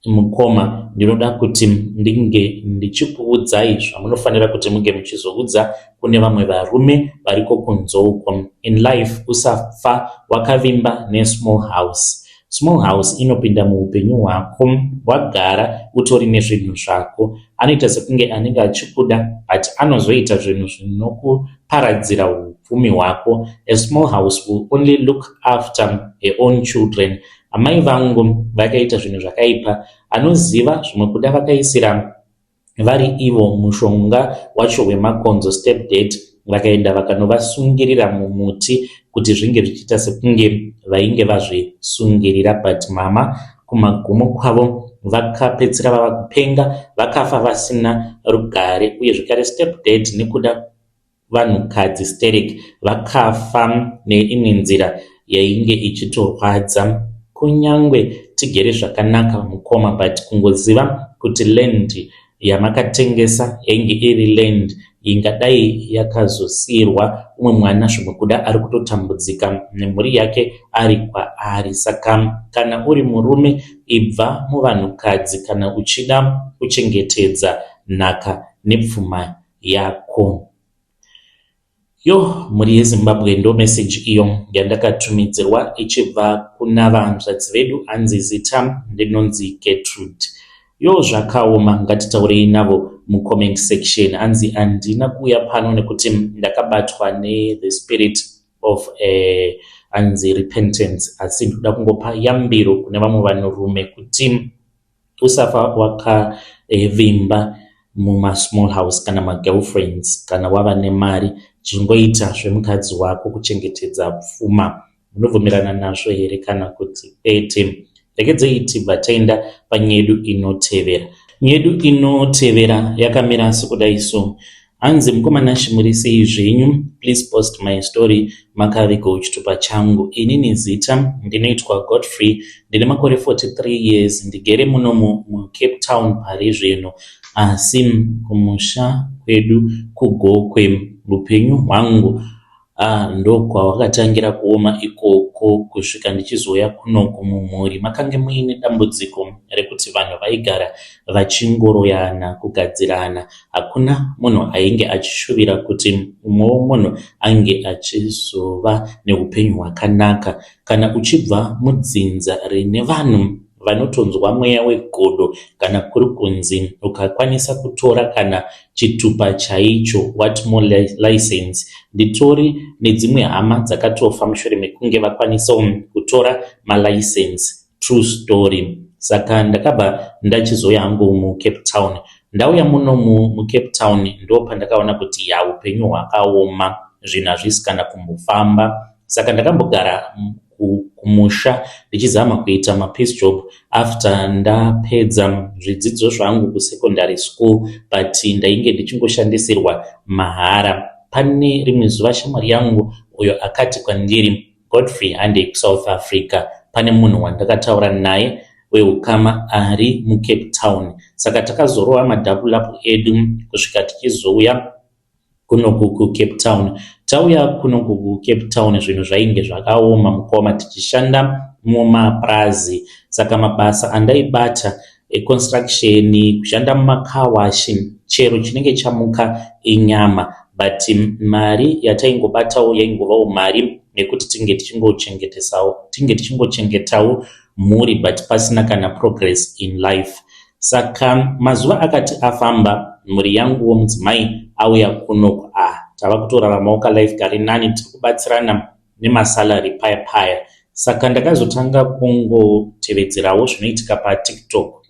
Speaker 1: Mukoma, ndinoda kuti ndinge ndichikuudzai zvamunofanira kuti munge muchizoudza kune vamwe varume variko kunze uko. In life, usafa wakavimba nesmall house. Small house inopinda muupenyu hwako wagara utori nezvinhu zvako. Anoita sekunge anenge achikuda, but anozoita zvinhu zvinokuparadzira upfumi hwako. A small house will only look after her own children. Amai vangu vakaita zvinhu zvakaipa. Anoziva zvimwe kuda vakaisira vari ivo mushonga wacho wemakonzo. Step dad vakaenda vakanovasungirira mumuti kuti zvinge zvichiita sekunge vainge vazvisungirira, but mama kumagumo kwavo vakapedzisira vava kupenga, vakafa vasina rugare. Uye zvekare step dad, nekuda vanhukadzi sterek, vakafa neimwe nzira yainge ichitorwadza. Kunyange tigere zvakanaka, mukoma, but kungoziva kuti land yamakatengesa yainge iri land ingadai yakazosiyirwa umwe mwana, zvimwe kuda ari kutotambudzika nemhuri yake ari kwaari. Saka kana uri murume, ibva muvanhukadzi kana uchida kuchengetedza nhaka nepfuma yako. Yo, mhuri yeZimbabwe, ndo meseji iyo yandakatumidzirwa ichibva kuna vahanzvadzi vedu. Hanzi zita ndinonzi Gertrude. Yo, zvakaoma. Ngatitaurei navo mucomment section. Hanzi handina kuuya pano nekuti ndakabatwa nethe spirit of hanzi repentance, asi ndoda kungopa yambiro kune vamwe vanhurume kuti usafa wakavimba mumasmall house kana magirlfriends. Kana wava nemari, chingoita zvemukadzi wako kuchengetedza pfuma. Munobvumirana nazvo here kana kuti kwete? Regedzei tibva taenda panyedu inotevera. Nyedu inotevera yakamira sekudai so. Hanzi, "Mukoma Nashe, muri sei zvenyu? Please post my story, makavigawo chitupa changu. Inini zita ndinoitwa Godfrey, ndine makore 43 years, ndigere munomu muCape Town pari zvino, asi kumusha kwedu kuGokwe. Upenyu hwangu ndokwahwakatangira kuoma ikoko kusvika ndichizouya kunoku. Mumhuri makange muine dambudziko rekuti vanhu vaigara vachingoroyana, kugadzirana. Hakuna munhu ainge achishuvira kuti umwewo munhu ange achizova neupenyu hwakanaka. Kana uchibva mudzinza rine vanhu vanotonzwa mweya wegodo, kana kuri kunzi ukakwanisa kutora kana chitupa chaicho, what more license? Nditori nedzimwe hama dzakatofa mushure mekunge vakwanisawo kutora malicense. True story. Saka ndakabva ndachizouya hangu muCape Town. Ndauya muno muCape Town, ndo pandakaona kuti ya, upenyu hwakaoma, zvinhu hazvisi kana kumbofamba. Saka ndakambogara kumusha ndichizama kuita mapiece job after ndapedza zvidzidzo zvangu kusecondary school, but ndainge ndichingoshandisirwa mahara. Pane rimwe zuva shamwari yangu uyo akati kwandiri Godfrey handei kuSouth Africa pane munhu wandakataura naye weukama ari muCape Town. Saka takazorova madhabulapu edu kusvika tichizouya kunoku kuCape Town. Tauya kunoku kuCape Town zvinhu zvainge zvakaoma mukoma tichishanda mumapurazi. Saka mabasa andaibata econstruction, kushanda mumacar-wash, chero chinenge chamuka inyama. But mari yataingobatawo yaingovawo mari yekuti tinge tichingochengetesawo tinge tichingochengetawo mhuri but pasina kana progress in life. Saka mazuva akati afamba mhuri yanguwo mudzimai auya kunoku ah tava kutoraramawo kalife kari nani tiri kubatsirana nemasalary paya paya. Saka ndakazotanga kungotevedzerawo zvinoitika paTikTok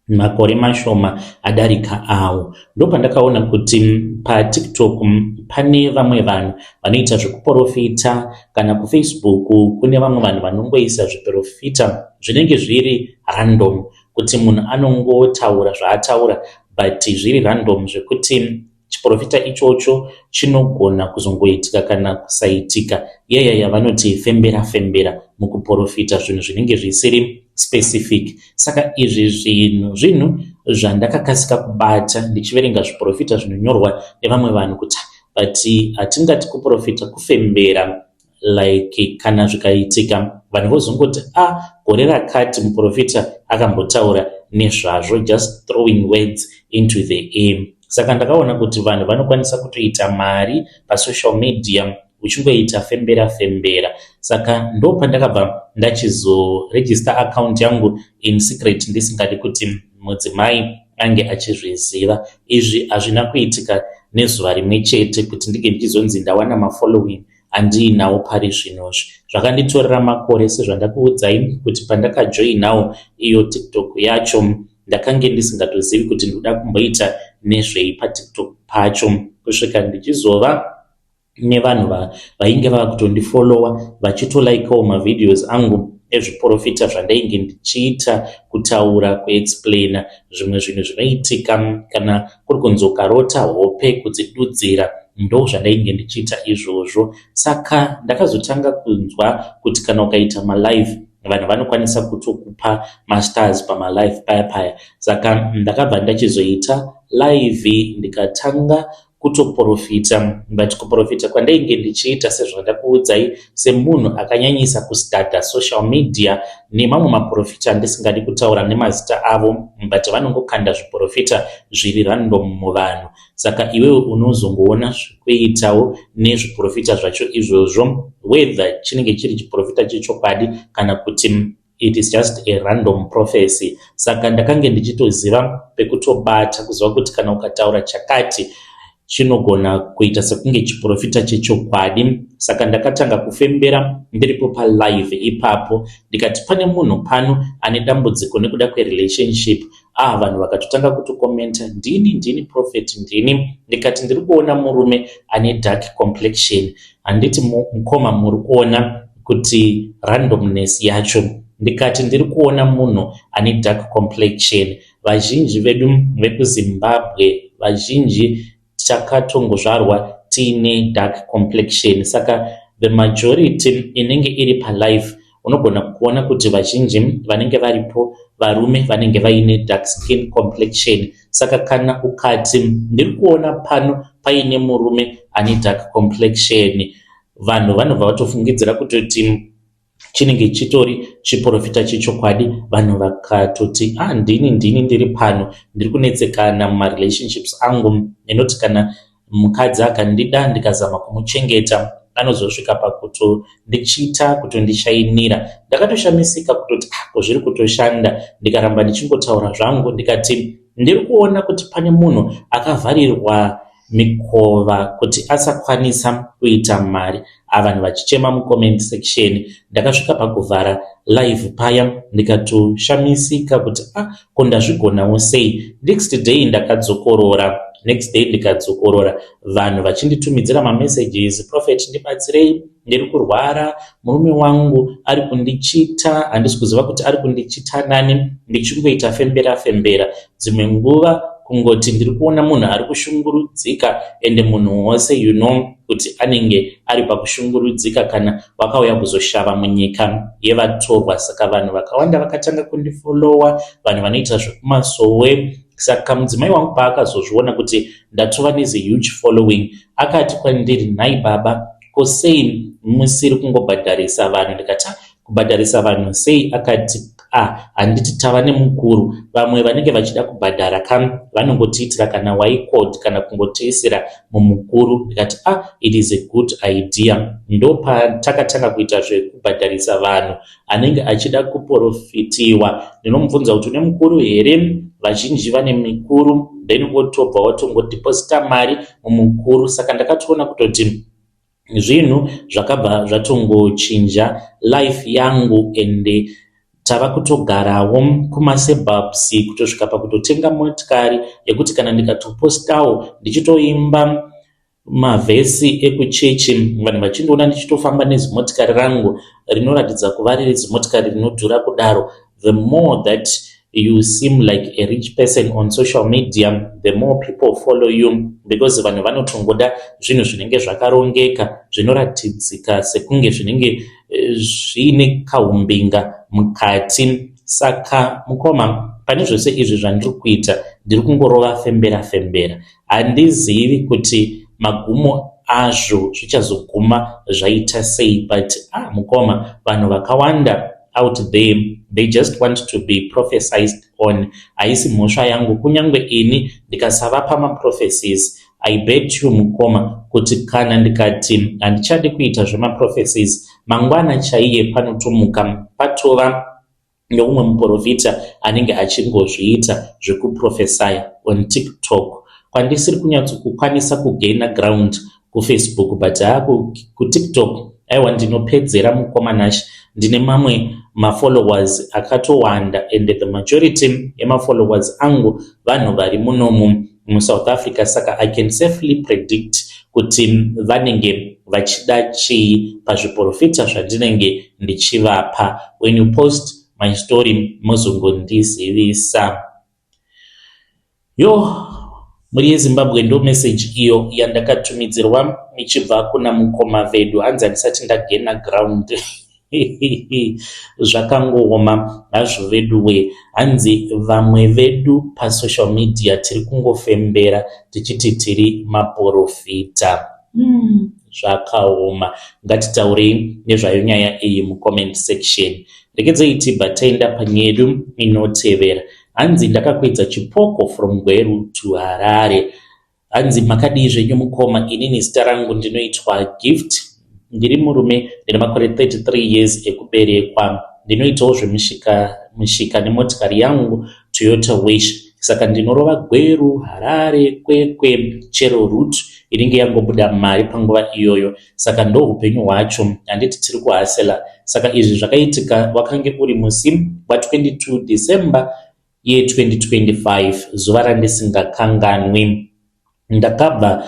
Speaker 1: makore mashoma adarika awo. Ndopandakaona kuti paTikTok pane vamwe vanhu vanoita zvekuprofita kana kuFacebook kune vamwe vanhu vanongoisa zviprofita zvinenge zviri random kuti munhu anongotaura zvaataura but zviri random zvekuti chiprofita ichocho chinogona kuzongoitika kana kusaitika. Iyaya yavanoti fembera fembera mukuprofita zvinhu zvinenge zvisiri specific. Saka izvi zvinhu zvinhu zvandakakasika kubata ndichiverenga zviprofita zvinonyorwa nevamwe vanhu kuti but hatingati kuprofita kufembera like kana zvikaitika vanhu vozongoti ah gore rakati muprofita akambotaura nezvazvo just throwing words into the air. Saka ndakaona kuti vanhu vanokwanisa kutoita mari pasocial media uchingoita fembera fembera. Saka ndopandakabva ndachizoregister account yangu in secret ndisingadi kuti mudzimai ange achizviziva. Izvi hazvina kuitika nezuva rimwe chete kuti ndinge ndichizonzi ndawana mafollowing andiinawo pari zvinozvi. Zvakanditorera makore sezvandakuudzai kuti pandakajoinawo iyo TikTok yacho ndakange ndisingatozivi kuti ndoda kumboita nezvei paTikTok pacho kusvika ndichizova nevanhu vainge vava kutondifolowa vachitolaikawo mavideos angu ezviprofita zvandainge ndichiita kutaura kuexplaina zvimwe zvinhu zvinoitika kana kuri kunzi ukarota hope kudzidudzira ndo zvandainge ndichiita izvozvo. Saka ndakazotanga kunzwa kuti kana ukaita malive vanhu vanokwanisa kutokupa mastars pamalive paya paya. Saka ndakabva ndachizoita live ndikatanga kutoprofita but kuprofita kwandainge ndichiita sezvandakuudzai semunhu akanyanyisa kustadha social media nemamwe maprofita andisingadi kutaura nemazita avo but vanongokanda zviprofita zviri random muvanhu. Saka iwewe unozongoona zvekuitawo nezviprofita zvacho izvozvo whether chinenge chiri chiprofita chechokwadi kana kuti it is just a random prophecy. Saka ndakange ndichitoziva pekutobata kuziva kuti kana ukataura chakati chinogona kuita sekunge chiprofita chechokwadi. Saka ndakatanga kufembera ndiripo palive ipapo ndikati pane munhu pano ane dambudziko nekuda kwerelationship. Ah, vanhu vakatotanga kutokomenta ndini ndini prophet ndini. Ndikati ndiri kuona murume ane dark complexion. Handiti mukoma muri kuona kuti randomness yacho. Ndikati ndiri kuona munhu ane dark complexion. Vazhinji vedu vekuZimbabwe vazhinji takatongozvarwa tiine dark complexion. Saka the majority inenge iri palive unogona kuona kuti vazhinji vanenge varipo varume vanenge vaine dark skin complexion. Saka kana ukati ndiri kuona pano paine murume ane dark complexion, vanhu vanobva vatofungidzira kutoti chinenge chitori chiprofita chechokwadi. Vanhu vakatoti ah ndini ndini ndiri pano ndiri kunetsekana mumarelationships angu inoti kana mukadzi akandida ndikazama kumuchengeta anozosvika pakutondichita kutondishainira. Ndakatoshamisika kutoti ah ko zviri kutoshanda ndikaramba ndichingotaura zvangu ndikati ndiri kuona kuti pane munhu akavharirwa mikova kuti asakwanisa kuita mari. Vanhu vachichema mucomment section. Ndakasvika pakuvhara live paya ndikatoshamisika kuti ah ko ndazvigonawo sei. Next day ndakadzokorora next day ndikadzokorora vanhu vachinditumidzira mamessages prophet ndibatsirei ndiri kurwara murume wangu ari kundichita handisi kuziva kuti ari kundichita nani ndichingoita fembera fembera dzimwe nguva. Kungoti ndiri kuona munhu ari kushungurudzika ende munhu wose you know kuti anenge ari pakushungurudzika kana wakauya kuzoshava munyika yevatorwa. Saka vanhu vakawanda vakatanga kundifolowa, vanhu vanoita zvekumasowe. Saka mudzimai wangu paakazozviona kuti ndatova nezihuge following, akati kwandiri, "Nhai baba, ko sei musiri kungobhadharisa vanhu?" Ndikati, "Ah, kubhadharisa vanhu sei?" Akati, "Ah, handiti tava nemukuru? Vamwe vanenge vachida kubhadhara kam vanongotiitira kana ycode kana kungotiisira mumukuru." Ndikati, "Ah, it is a good idea." Ndopatakatanga kuita zvekubhadharisa vanhu. Anenge achida kuprofitiwa ndinomubvunza kuti, "Une mukuru here?" Vazhinji vane mikuru. Then wotobva watongodeposita mari mumukuru. Saka ndakatoona kutoti zvinhu zvakabva zvatongochinja life yangu ende tava kutogarawo kumasuburbs, kutosvika pakutotenga motikari yekuti kana ndikatopostawo ndichitoimba mavhesi ekuchechi, vanhu vachindiona ndichitofamba nezimotikari rangu rinoratidza kuva riri zimotikari rinodhura kudaro. The more that you seem like a rich person on social media, the more people follow you, because vanhu vanotongoda zvinhu zvinenge zvakarongeka, zvinoratidzika sekunge zvinenge zviine kaumbinga mukati. Saka mukoma, pane zvose izvi zvandiri kuita, ndiri kungorova fembera fembera. Handizivi kuti magumo azvo zvichazoguma zvaita sei, but ah, mukoma, vanhu vakawanda out there, they just want to be prophesized on. Haisi mhosva yangu. Kunyange ini ndikasavapa maprophecies, I bet you, mukoma, kuti kana ndikati handichadi kuita zvemaprophecies, mangwana chaiye panotomuka patova neumwe muprofita anenge achingozviita zvekuprofesaya on TikTok. Kwandisiri kunyatsokukwanisa kugaina ground kuFacebook, but haa, kuTikTok aiwa, ndinopedzera, mukoma Nash. Ndine mamwe mafollowers akatowanda and the majority yemafollowers angu vanhu vari munomu muSouth Africa. Saka I can safely predict kuti vanenge vachida chii pazviprofita zvandinenge ndichivapa. When you post my story, muzongondizivisa. Yo, mhuri yeZimbabwe, ndo meseji iyo yandakatumidzirwa ichibva kuna mukoma vedu. Hanzi handisati ndagaina ground. Zvakangooma hazvo veduwe. Hanzi vamwe vedu pasocial media tiri kungofembera tichiti tiri maprofita. Zvakaoma. Ngatitaurei nezvayo nyaya iyi mucomment section. Regedzei tibva taenda panyedu inotevera. Hanzi ndakakwidza chipoko from Gweru to Harare. Hanzi, "Makadii zvenyu mukoma? Inini zita rangu ndinoitwa Gift. Ndiri murume, ndine makore 33 years ekuberekwa. Ndinoitawo zvemushika mushika nemotikari yangu, Toyota Wish. Saka ndinorova Gweru, Harare, Kwekwe, chero route inenge yangobuda mari panguva iyoyo. Saka ndo upenyu hwacho, handiti tiri kuhasela? Saka izvi zvakaitika wakange uri musi wa22 December ye2025, zuva randisingakanganwi. Ndakabva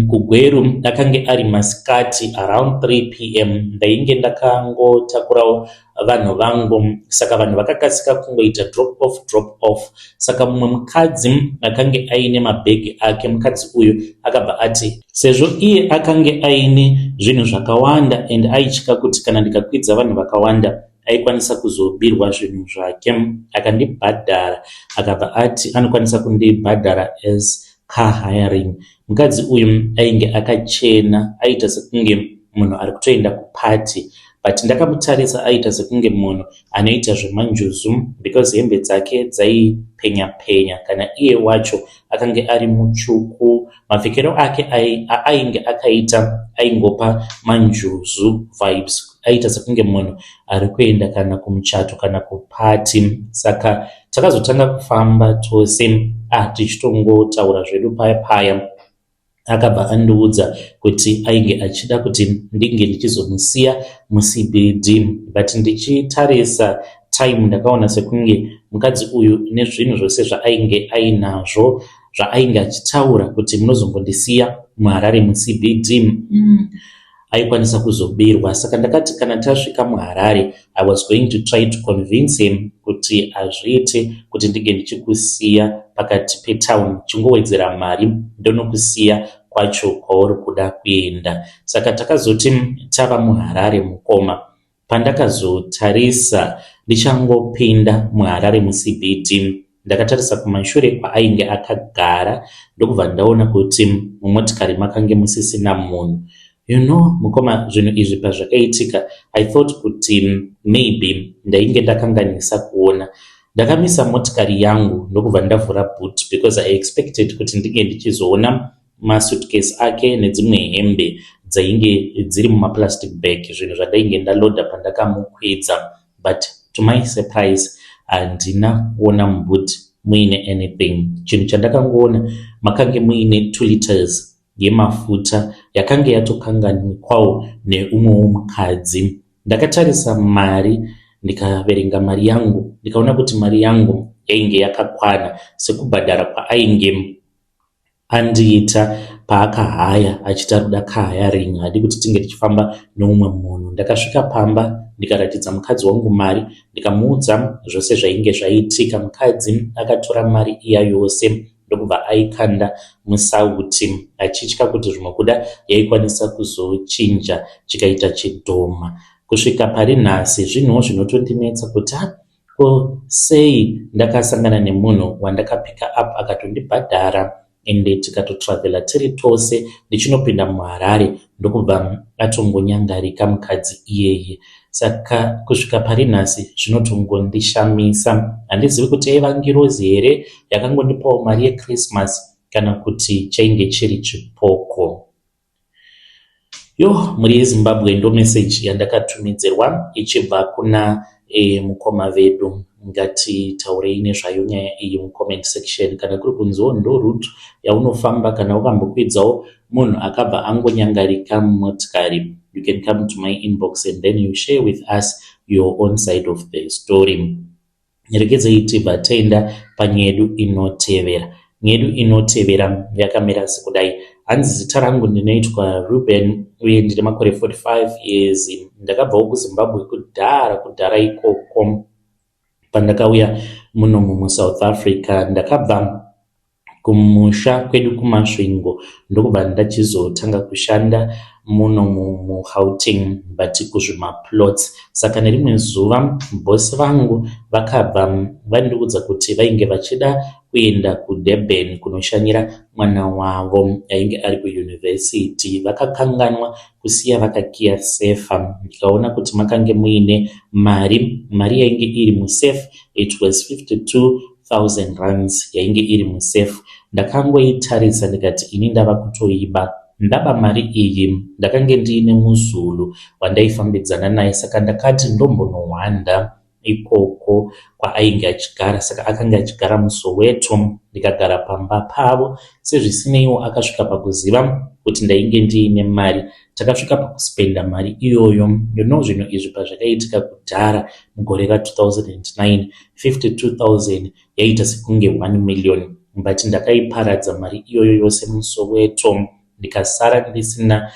Speaker 1: kuGweru, akange ari masikati, around 3 p.m. Ndainge ndakangotakurawo vanhu vangu, saka vanhu vakakasika kungoita drop off, drop off. Saka mumwe mukadzi akange aine mabhegi ake. Mukadzi uyu akabva ati sezvo iye akange aine zvinhu zvakawanda and aitya kuti kana ndikakwidza vanhu vakawanda aikwanisa kuzobirwa zvinhu zvake, akandibhadhara. Akabva ati anokwanisa kundibhadhara as car hiring. Mukadzi uyu ainge akachena, aita sekunge munhu ari kutoenda kupati, but ndakamutarisa aita sekunge munhu anoita zvemanjuzu, because hembe dzake dzaipenya penya. Kana iye wacho akange ari mutsvuku. Mapfekero ake aainge akaita aingopa manjuzu vibes, aita sekunge munhu ari kuenda kana kumuchato kana kupati. Saka takazotanga kufamba tose, ah, tichitongotaura zvedu paya paya. Akabva andiudza kuti ainge achida kuti ndinge ndichizomusiya muCBD, but ndichitarisa time ndakaona sekunge mukadzi uyu nezvinhu zvose zvaainge ainazvo, zvaainge achitaura kuti munozombondisiya muHarare muCBD. Aikwanisa kuzobirwa. Saka ndakati kana tasvika muHarare, I was going to try to convince him kuti hazviite kuti ndinge ndichikusiya pakati petown, chingowedzera mari ndonokusiya kwacho kwauri kuda kuenda. Saka takazoti tava muHarare, mukoma, pandakazotarisa ndichangopinda muHarare muCBD, ndakatarisa kumashure kwaainge akagara, ndokubva ndaona kuti mumotikari makange musisina munhu. Mukoma, zvinhu izvi pazvakaitika, I thought kuti maybe ndainge ndakanganisa kuona. Ndakamisa motikari yangu, ndokubva ndavhura boot because I expected kuti ndinge ndichizoona masuitcase ake nedzimwe hembe dzainge dziri mumaplastic bag, zvinhu zvandainge ndalodha pandakamukwidza. But to my surprise, handina kuona muboot muine anything. Chinhu chandakangoona, makange muine 2 liters yemafuta yakange yatokanganikwawo neumwewo mukadzi. Ndakatarisa mari, ndikaverenga mari yangu, ndikaona kuti mari yangu yainge yakakwana sekubhadhara kwaainge andiita paakahaya, achiti ari kuda car hiring, haadi kuti tinge tichifamba neumwe munhu. Ndakasvika pamba, ndikaratidza mukadzi wangu mari, ndikamuudza zvose zvainge zvaitika. Mukadzi akatora mari iya yose, ndokubva aikanda musauti, achitya kuti zvimwe kuda yaikwanisa kuzochinja chikaita chidhoma. Kusvika pari nhasi, zvinhuwo zvinotondinetsa kuti a ko sei ndakasangana nemunhu wandakapika up, akatondibhadhara, ende tikatotravhela tiri tose ndichinopinda muHarare, ndokubva atongonyangarika mukadzi iyeye. Saka kusvika pari nhasi zvinotongondishamisa. Handizivi kuti yaiva ngirozi here yakangondipawo mari yeChristmas kana kuti chainge chiri chipoko. Yo, mhuri yeZimbabwe, ndo meseji yandakatumidzirwa ichibva kuna mukoma vedu. Ngatitaurei nezvayo nyaya iyi mucomment section. Kana kuri kunziwo ndo route yaunofamba, kana wakambokwidzawo munhu akabva angonyangarika mumotikari, you can come to my inbox and then you share with us your own side of the story. Regedzei tibva taenda panyaya yedu inotevera. Nyaya yedu inotevera yakamira sekudai. Hanzi, zita rangu ndinoitwa Ruben uye ndine makore 45 years. Ndakabvawo kuZimbabwe kudhara kudhara ikoko. Pandakauya munomu muSouth Africa, ndakabva kumusha kwedu kuMasvingo, ndokubva ndachizotanga kushanda muno muGauteng, but kuzvimaplots. Saka nerimwe zuva bhosi vangu vakabva vandiudza kuti vainge vachida kuenda kuDurban kunoshanyira mwana wavo ainge ari kuyunivhesiti. Vakakanganwa kusiya vakakiya sefa. Ndikaona kuti makange muine mari. Mari yainge iri musafe, it was 52,000 rands yainge iri musafe. Ndakangoitarisa, ndikati ini ndava kutoiba, ndaba mari iyi. Ndakange ndiine muzulu wandaifambidzana naye, saka ndakati ndombonohwanda ikoko kwaainge achigara. Saka akanga achigara muSoweto, ndikagara pamba pavo. Sezvisineiwo, akasvika pakuziva kuti ndainge ndiine mari. Takasvika pakuspenda mari iyoyo. Zvinhu izvi pazvakaitika kudhara mugore ra2009, 52,000 yaita sekunge 1 million, but ndakaiparadza mari iyoyo yose muSoweto, ndikasara ndisina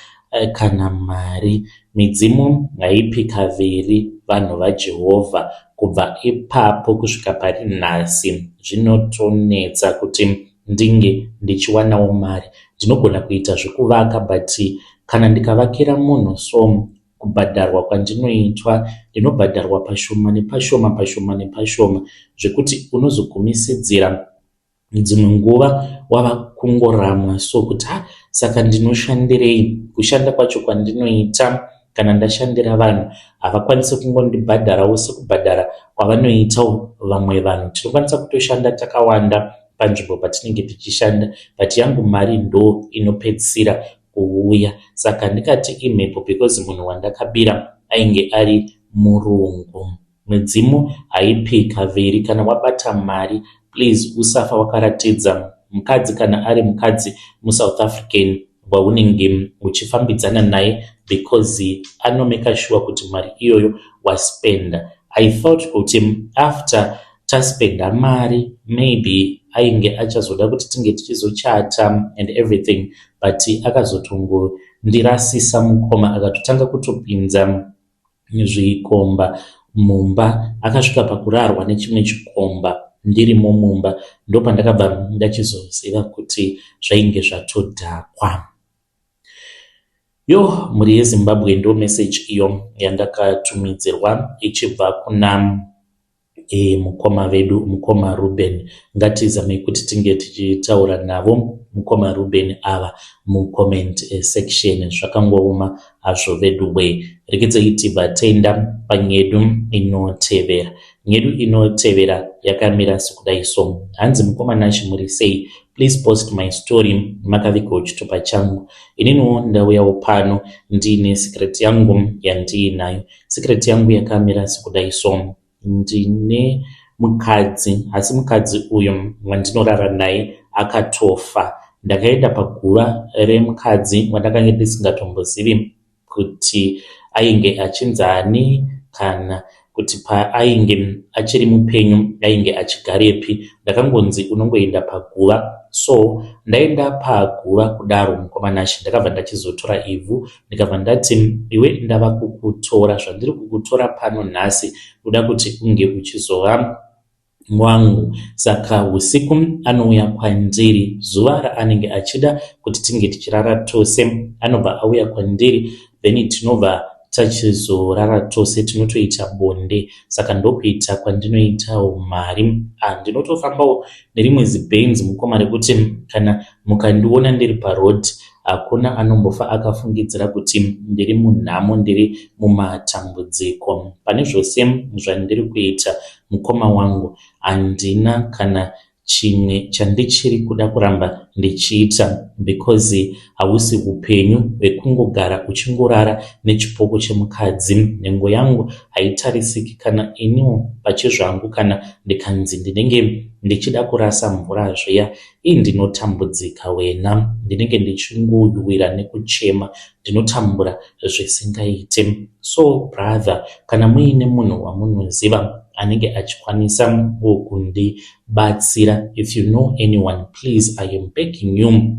Speaker 1: kana mari. Midzimu haipi kaviri vanhu vaJehovha. Kubva ipapo kusvika pari nhasi, zvinotonetsa kuti ndinge ndichiwanawo mari. Ndinogona kuita zvekuvaka, but kana ndikavakira munhu, so kubhadharwa kwandinoitwa, ndinobhadharwa pashoma nepashoma, pashoma nepashoma, zvekuti unozogumisidzira dzimwe nguva wava kungoramwa so kuti ha, saka ndinoshandirei? Kushanda kwacho kwandinoita, kana ndashandira vanhu, havakwanisi kungondibhadharawo sekubhadhara kwavanoitawo vamwe vanhu. Tinokwanisa kutoshanda takawanda panzvimbo patinenge tichishanda, but yangu mari ndo inopedzisira kuuya. Saka ndikati imhepo because munhu wandakabira ainge ari murungu. Midzimu haipi kaviri. Kana wabata mari, please usafa wakaratidza mukadzi, kana ari mukadzi muSouth African waunenge uchifambidzana naye, because anomeka sure kuti mari iyoyo waspenda. I thought kuti after taspenda mari, maybe ainge achazoda kuti tinge tichizochata and everything, but akazotongondiita. ndirasisa mukoma akatotanga kutopinza zvikomba mumba akasvika pakurarwa nechimwe chikomba ndirimo mumba ndopandakabva ndachizoziva kuti zvainge zvatodhakwa. Yoh mhuri yeZimbabwe ndo message iyo yandakatumidzirwa ichibva kuna e, mukoma vedu mukoma Ruben. Ngatizamei kuti tinge tichitaura navo mukoma Ruben ava mucomment eh, section. Zvakangooma hazvo veduwee. Rekedzai tibva taenda panyedu inotevera. Nyedu inotevera yakamira sekudai so. Hanzi mukoma Nash muri sei? Please post my story makavigawo chitupa changu. Ininiwo ndauyawo pano ndiine secret yangu yandiinayo. Secret yangu yakamira sekudai so. Ndine mukadzi asi mukadzi uyu wandinorara naye akatofa. Ndakaenda paguva remukadzi wandakange ndisingatombozivi kuti ainge achinzi ani kana kuti paainge achiri mupenyu ainge achigarepi. Ndakangonzi unongoenda paguva so ndaenda paguva kudaro mukoma Nashe ndakabva ndachizotora ivhu ndikabva ndati iwe ndava kukutora zvandiri kukutora pano nhasi ndoda kuti unge uchizova wangu saka husiku anouya kwandiri zuva raanenge achida kuti tinge tichirara tose anobva auya kwandiri then tinobva tachizorara tose tinotoita bonde saka ndokuita kwandinoitawo mari ah, ndinotofambawo nerimwe zibenzi mukoma rekuti kana mukandiona ndiri paroad hakuna anombofa akafungidzira kuti ndiri munhamo ndiri mumatambudziko pane zvose zvandiri kuita mukoma wangu handina kana chimwe chandichiri kuda kuramba ndichiita because hausi hupenyu hwekungogara uchingorara nechipoko chemukadzi. Nhengo yangu haitarisiki kana iniwo pachezvangu kana ndikanzi ndinenge ndichida kurasa mvura zviya ii ndinotambudzika wena ndinenge ndichingoyuwira nekuchema ndinotambura zvisingaite. So brother kana muine munhu wamunoziva anenge achikwanisa kundibatsira if you know anyone please I am begging you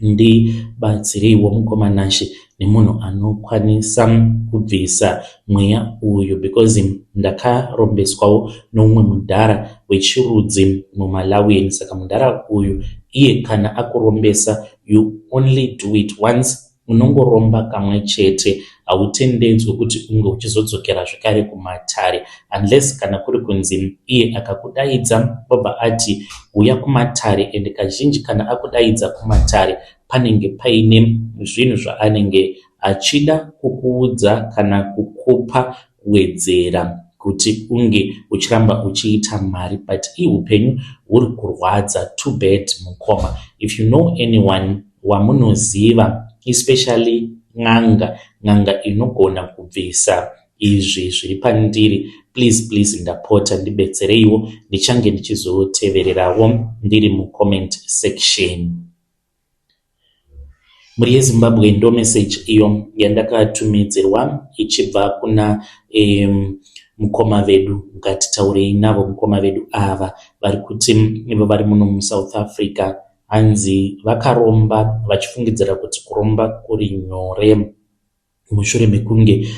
Speaker 1: ndibatsireiwo mukoma Nashe nemunhu anokwanisa kubvisa mweya uyu because ndakarombeswawo neumwe mudhara wechirudzi muMalawian saka mudhara uyu iye kana akurombesa you only do it once unongoromba kamwe chete hautendedzwi kuti unge uchizodzokera zvekare kumatare unless kana kuri kunzi iye akakudaidza obva ati uya kumatare and kazhinji kana akudaidza kumatare panenge paine zvinhu zvaanenge achida kukuudza kana kukupa kuwedzera kuti unge uchiramba uchiita mari but ihupenyu huri kurwadza too bad mukoma if you know anyone wamunoziva especially n'anga n'anga inogona kubvisa izvi zviri pandiri please please ndapota ndibetsereiwo ndichange ndichizotevererawo ndiri mucomment section mhuri yezimbabwe ndo message iyo yandakatumidzirwa ichibva kuna mukoma vedu ngatitaurei navo mukoma vedu ava vari kuti ivo vari muno musouth africa hanzi vakaromba vachifungidzira kuti kuromba kuri nyore mushure mekunge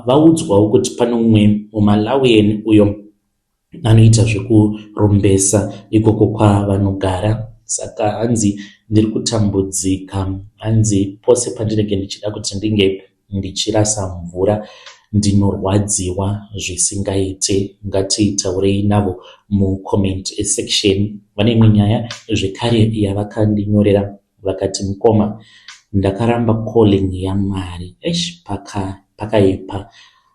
Speaker 1: vaudzwawo kuti pane umwe mumalawian uyo anoita zvekurombesa ikoko kwavanogara saka hanzi ndiri kutambudzika hanzi pose pandinenge ndichida kuti ndinge ndichirasa mvura ndinorwadziwa zvisingaite ngatitaurei navo mucomment section vane imwe nyaya zvekare yavakandinyorera vakati mukoma ndakaramba calling yamwari eish pakaipa paka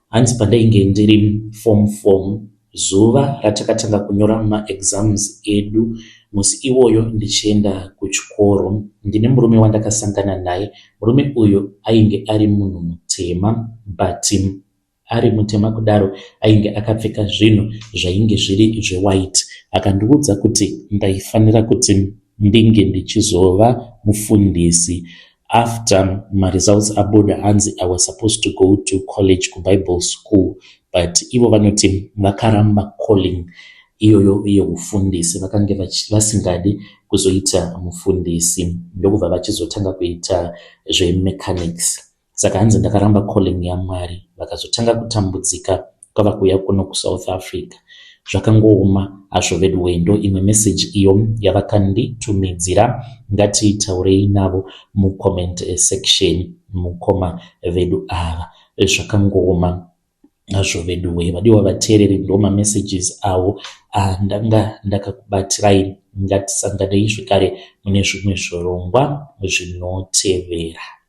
Speaker 1: hanzi pandainge ndiri form 4 zuva ratakatanga kunyora maexams edu musi iwoyo ndichienda kuchikoro ndine murume wandakasangana naye murume uyu ainge ari munhu mutema but ari mutema kudaro ainge akapfeka zvinhu zvainge zviri zvewhite akandiudza kuti ndaifanira kuti ndinge ndichizova mufundisi after maresults abuda hanzi i was supposed to go to college kubible school but ivo vanoti vakaramba calling. iyoyo yehufundisi. Vakange vasingadi kuzoita mufundisi ndokubva vachizotanga kuita zvemechanics. Saka hanzi ndakaramba calling yaMwari vakazotanga kutambudzika kwava kuuya kuno kuSouth Africa. Zvakangooma hazvo veduwee ndo imwe message iyo yavakanditumidzira ngatitaurei navo mucomment section mukoma vedu ava. Zvakangooma hazvo veduwee vadiwa vateereri ndo mamessages avo andanga ndakakubatirai. Ngatisanganei zvekare mune zvimwe zvirongwa zvinotevera.